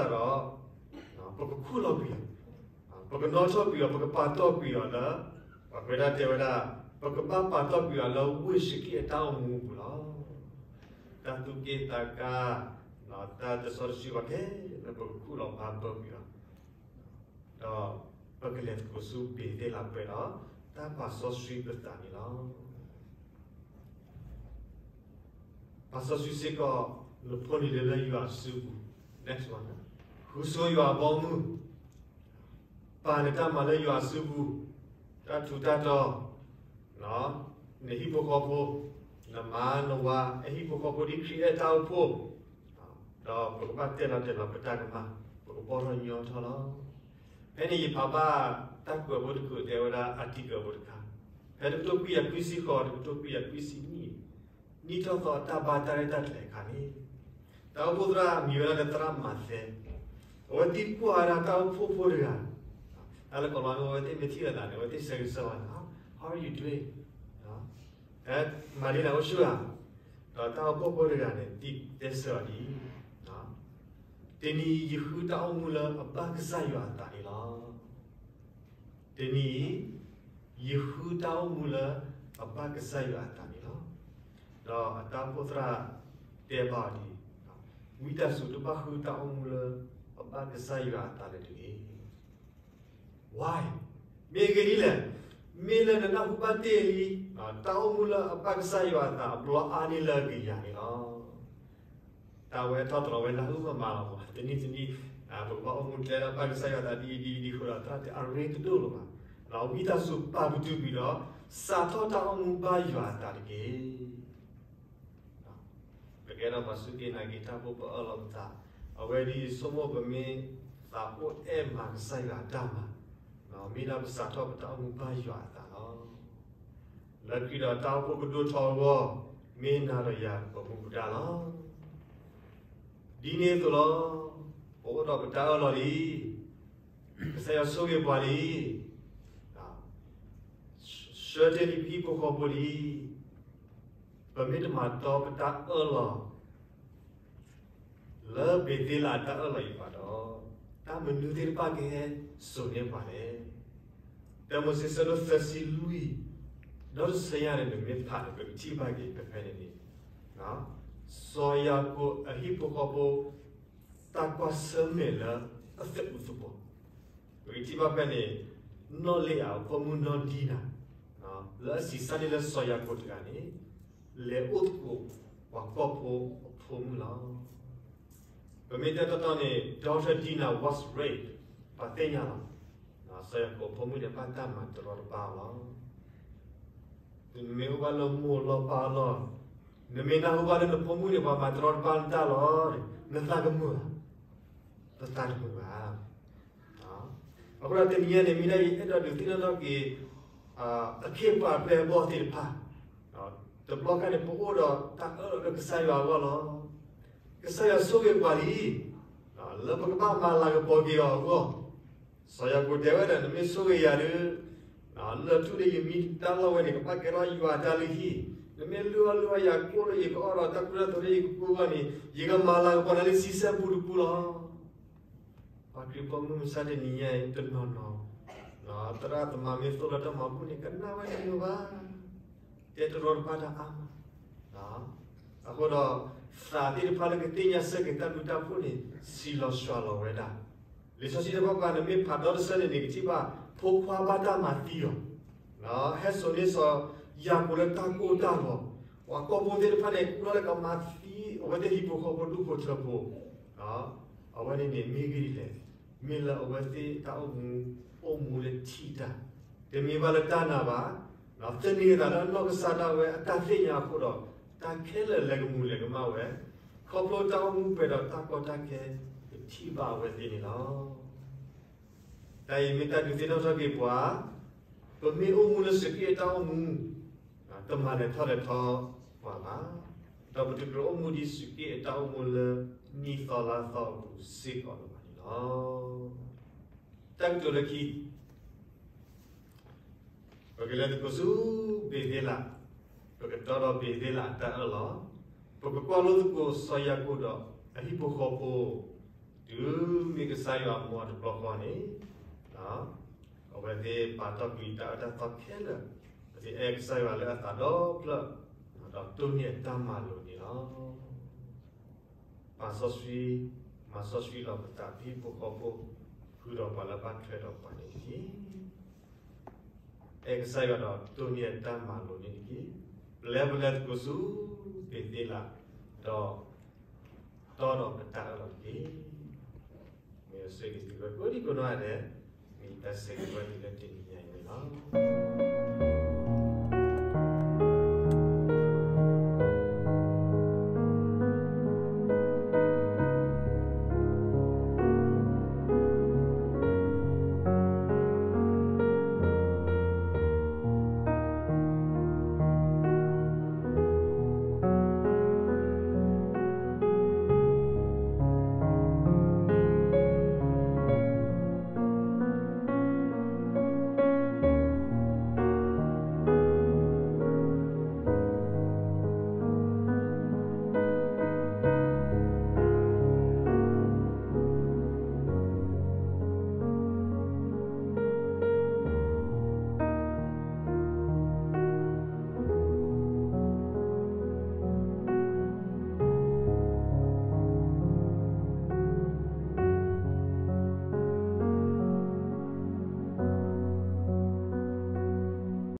ခူၣ်လီၤကွံာ်အီၤ, ပကနီၣ်ထီၣ်ကွံာ်အီၤ, ပကပာ်တီၢ်ကွံာ်အီၤလၢ ပှၤကွဲးဒၣ်တဲဝဲဒၣ်, ပကဘၣ်ပာ်တီၢ်ကွံာ်အီၤလၢဝ့ၢ်စကံၢ်အတၢ်အိၣ်မူအပူၤလီၤ. တၢ်သူၣ်က့ၣ်သးကါ, တၢ်တစီတဆှံဘၣ်ခဲလၢာ် ပကခူၣ်လီၤပာ်ဘၢကွံာ်အီၤ, ဒီးပကလဲၤသကိးဆူဘ့ၤသ့လးပှဲၤဒီး တၢ်ပာ်စီဆှံပသးန့ၣ်လီၤ. ပာ်စီဆှံစ့ၢ်ကီး နဖိနလံၤလၢယွၤအစုပူၤ, next one, ဃုဆိယွၤအဘီအမုၢ်, ပာ်နတၢ်မၤလၢယွၤအစုပူၤ, တၢ်ထူးတၢ်တီၤ, နဟံၣ်ဖိဃီဖိ, နမါနဝၤအဟံၣ်ဖိဃီဖိ ဒ်ခရံာ်အဲၣ်တၢ်အိၣ်ဖှိၣ်, ဒီးပကဘၣ်တဲလီၤတဲာ်လီၤပတၢ်ကမၣ်, ပကပီၢ်ထီၣ်ညီထီၣ်လီၤ. ဖဲန့ၣ်ယဖးဘၣ်တၢ်ကွဲးဖိတခိၣ် တဲဝဲဒၣ် article ဖိတခါ, ဖဲတကထိခွံကယၤခွံဆံဃိး တကထိခွံကယၤခွံဆံနွံ, နံၣ်ထီၣ်သီအတၢ်ဘါတၢ်ရဲၣ်တၢ်ကျဲၤအခါန့ၣ်, တၢ်အိၣ်ဖှိၣ်သရၣ်အမံၤဝဲဒၣ်လၢသရၣ်မၤသဲ, အဝဲသံကွၢ်ဝဲဒၣ်တၢ်အိၣ်ဖှိၣ်ဖိတဂၤ, တၢ်လၢကီးလီၤန့ၣ် အဝဲသ့ၣ်မ့ၢ်ထံၣ်လိာ်သးန့ၣ် အဝဲသ့ၣ်ဆၢဂ့ၤဆၢဝါန့ၣ်, How are you doing? မၤဒ်လဲၣ် အိၣ်ဆူၣ်ဧါ. ဒီးတၢ်အိၣ်ဖှိၣ်ဖိတဂၤန့ၣ် တဲဆၢအီၤဒ်အံၤ, တနံၤအံၤယဃုတၢ်အိၣ်မူလၢအဘၣ်ကစၢ်ယွၤအသးန့ၣ်လီၤ. တနံၤအံၤ ယဃုတၢ်အိၣ်မူလၢအဘၣ်ကစၢ်ယွၤအသးန့ၣ်လီၤ. ဒီးအတၢ်အိၣ်ဖှိၣ်သရၣ်တဲဘၣ်အီၤဒ်အံၤ, ဝံသးစူၤတဘၣ်ဃုတၢ်အိၣ်မူလၢအဘၣ်ကစၢ်ယွၤအသးလၢၤတဂ့ၤ. Why? မ့ၢ်အဂ့ၢ်ဒ်လဲၣ်, မ့ၢ်လၢနနၢ်ဟူဘၣ်တ့ၢ်လံ တၢ်အိၣ်မူလၢအဘၣ်ကစၢ်ယွၤအသးအဘျီအါန့ၢ်လၢအကယၤန့ၣ်လီၤ. တၢ်ဝဲထီၣ်တရီၤဝဲနၢ်ဟူမးမးလီၤမး, တနံၤတနံၤ ပကဘၣ်အိၣ်မူကျဲလၢအဘၣ်ကစၢ်ယွၤအသးဒ်အံၤဒ်အံၤဒ်အဃိဒီး သရၣ်တဲအရ့တဒိၣ်လီၤဘၣ်. ဝံသးစူၤပာ်ပတုာ်ကွံာ်ဒီး စးထီၣ်တၢ်အိၣ်မူဘၣ်ယွၤအသးတက့ၢ်. ပကအဲၣ်ဒိးပှၤစူၢ်က့ၤနာ်က့ၤတၢ်ဖိ ပအၢၣ်လီၤပသး, အဝဲဒ်အံၤဆိကမိၣ်ပမ့ၢ်သးအိၣ်အဲၣ်မၤကစၢ်ယွၤအတၢ်မၤ, မ့ၢ်ဒၣ်ပစးထီၣ်ပတၢ်အိၣ်မူဘၣ်ယွၤအသးလီၤ. လၢခရံာ်ဒီးတၢ်အိၣ်ဖှိၣ်ကဒိၣ်ထီၣ်အဂီၢ်, မ့ၢ်နၤဒီးယၤပမူပဒါလီၤ. ဒ်န့ၣ်အသိးလီၤ, ပအိၣ်ဒီးပတၢ်အၢၣ်လီၤလံ, ကစၢ်ယွၤဆိၣ်ဂ့ၤပှၤလံ, ဆှၢတ့ၢ်လံပဟံၣ်ဖိဃီဖိလံ, ပမ့ၢ်တမၤတီပတၢ်အၢၣ်လီၤ လၢဘ့ၤသ့လးအတၢ်အၢၣ်လီၤအံၤဘၣ်ဒီး, တၢ်မနုၤသ့ၣ်တဖၣ်ကဟဲစိာ်န့ၢ်ပှၤလဲၣ်. တၢမိၤၡ့ဆၢဒိၣ်သၢဆံလွံၢ်, ဒီတဆၢညါန့ၣ် နမ့ၢ်ဖးန့ၣ် ပကထံၣ်ဘၣ်က့ၤဖဲဖဲန့ၣ်န့ၣ်, စီၤယၤကိာ်အဟံၣ်ဖိဃီဖိ တၢ်ကွၢ်ဆၢၣ်မဲာ်လၢအသးအုးသပှီၤ, ပကထံၣ်ဘၣ်ဖဲန့ၣ်, နီၢ်လ့အဖိမုၣ်နီၢ်ဒံနၤ, လၢအစံးစၢ်န့ၢ်လၢစီၤယၤကိာ်တဂၤန့ၣ်, လဲၤအိၣ်သကိးပှၤကီၢ်ဖိအဖိမုၣ်လီၤ. ပမ့ၢ်တဲတီတီန့ၣ် Daughter Dina was raped, ပှၤသ့ၣ်ညါလီၤ. စီၤယၤကိာ်အဖိမုၣ်န့ၣ် ဘၣ်တၢ်မၤတရီတပါလီၤ. နမ့ၢ်အိၣ်ဘၣ်လၢမိၢ်လီၢ်ပၢ်လီၢ်, နမ့ၢ်နၢ်ဟူဘၣ်လၢနဖိမုၣ်န့ၣ် ပှၤမၤတရီတပါနတၢ်လီၤ, နသးကမုာ်ဧါ, နသးတမုာ်ဘၣ်. အဃိဒီးတနံၤအံၤန့ၣ် မ့ၢ်ဒၣ်ယအဲၣ်ဒိးဒုးသ့ၣ်နီၣ်ထီၣ်က့ၤ အခ့အပှၤအပျဲၢ်အဘီၣ်သ့ၣ်တဖၣ်, တဘျီခါန့ၣ် ပအိၣ်ဒီးတၢ်အၢၣ်လီၤလၢကစၢ်ယွၤအဂီၢ်လီၤ. ကစၢ်ယွၤဆိၣ်ဂ့ၤပှၤလံ, လၢပကဘၣ်မၤလၤကပီၤက့ၤအီၤအဂီၢ်, စီၤယၤကိာ်တဲဝဲဒၣ် နမ့ၢ်ဆိၣ်ဂ့ၤယၤဒီး လၢၢ်ထူၣ်လၢယမံတၢ်လီၢ်ဝဲန့ၣ် ကဘၣ်ကဲထီၣ်ယွၤအတၢ်လုၢ်ဟံၣ်, နမ့ၢ်လုၢ်အီၣ်လုၢ်အီယၤကိၣ်လၢယကအီၣ်ဒီးတၢ်ကူတၢ်သိးလၢယကကူအဂီၢ်န့ၣ် ယကမၤလၤကပီၤနၤလၢဆံဆဲၣ်ပူတပူလီၤ. ပှၤခရံာ်ဖိမုၢ်မဆါတနံၤညါအံၤတနီၤနီၤ, သရၣ်သမါမ့ၢ်သိၣ်လၢတၢ်မၤဘူၣ်န့ၣ် ကနၣ်ဝဲတမုာ်ဘၣ်, တဲတရီတပါတၢ်အါမး. အဃိဒီး သးသ့ၣ်တဖၣ်လၢကသ့ၣ်ညါဆၢက့ၤတၢ်ဘျုးတၢ်ဖှိၣ်န့ၣ် စံးလီၤစှၤလီၤဝဲဒၣ်. လံာ်စီဆှံတဖၣ်ပှၤ နမ့ၢ်ဖးဒီတဆၢန့ၣ်န့ၣ် ကထံၣ်ဘၣ် ဖိခွါဘၣ်တၢ်မၤသံအီၤ, ဟဲစိာ်န့ၢ်စီၤယၤကိာ်လၢတၢ်ကိၢ်တၢ်ဂီၤ, ပှၤကီၢ်ဖိသ့ၣ်တဖၣ်န့ၣ် ကူၣ်ထီၣ်လၢကမၤသံ အဝဲသ့ၣ်ဟံၣ်ဖိဃီဖိဒူၣ်ဖိထၢဖိ, အဝဲန့ၣ်န့ၣ်မ့ၢ်ဂ့ၢ်ဒ်လဲၣ်, မ့ၢ်လၢအဝဲသ့ၣ်တၢ်အိၣ်မူ အိၣ်မူလၢထံၣ်တၢ်, တမ့ၢ်ဘၣ်လၢတၢ်နာ်ဘၣ်, သန့ၤအသးလၢအနီၢ်ကစၢ်ဒၣ်ဝဲအတၢ်သ့ၣ်ညါအဃိဒီး တၢ်ခဲလၢာ်လဲၤကမူၤလဲၤကမၣ်ဝဲ, ခီဖျိတၢ်အိၣ်မူပှဲၤဒီးတၢ်ကီတၢ်ခဲ ကထံၣ်ဘၣ်အဝဲသ့ၣ်န့ၣ်လီၤ. တၢ်အံၤမ့ၢ်တၢ်ဒုးသ့ၣ်နီၣ်ထီၣ်က့ၤပှၤ, ပမ့ၢ်အိၣ်မူလၢစူးက့အတၢ်အိၣ်မူ, တမၤလဲၤထီၣ်လဲၤထီပှၤဘၣ်, ဒီးပတကြၢးအိၣ်မူဒ်စူးက့အတၢ်အိၣ်မူလၢနံၣ်သီလါသီအပူၤစ့ၢ်ကီးလၢၤဘၣ်န့ၣ်လီၤ. တၢ်ကတိၤလၢခံ, ပကလဲၤသကိးဆူဘ့ၤသ့လး, ပကတီဒီးဘ့ၤသ့လးအတၢ်အၢၣ်လီၤ, ပကကွၢ်လိသကိးစီၤယၤကိာ်ဒီးအဟံၣ်ဖိဃီဖိ, တုၤမ့ၢ်ကစၢ်ယွၤမၢအီၤတဘျီဃီန့ၣ်, အဝဲသ့ၣ်ပာ်တီၢ်ကွံာ်တၢ်အၢတၢ်သီခဲလၢာ်, အဝဲသ့ၣ်အဲၣ်ကစၢ်ယွၤလၢအသးဒီဖျၢၣ်, ဒီးတိၢ်န့ၢ်အတၢ်မၤလိာ်န့ၣ်လီၤ. ပာ်စီဆှံ, မၤစီဆှံလီၤပသး ပဟံၣ်ဖိဃီဖိ, ဃုာ်ဒီးပှၤလၢဘၣ်ထွဲဒီးပှၤန့ၣ်တက့ၢ်. အဲၣ်ကစၢ်ယွၤဒီးတိၢ်န့ၢ်အတၢ်မၤလိာ်န့ၣ်တက့ၢ်. ပလဲၤပလဲၤသကိးဆူဘ့ၤသ့လး, ဒီးတီဒီးပတၢ်အၢၣ်လီၤတက့ၢ်. မ့ၢ်အဆၢဂ့ၤသုဝဲကိးဒံကိးနီၢ်ဂၤဒဲး, မ့ၢ်တၢ်ဆၢဂ့ၤဝဲဒၣ်လၢတနံၤညါအံၤန့ၣ်လီၤ.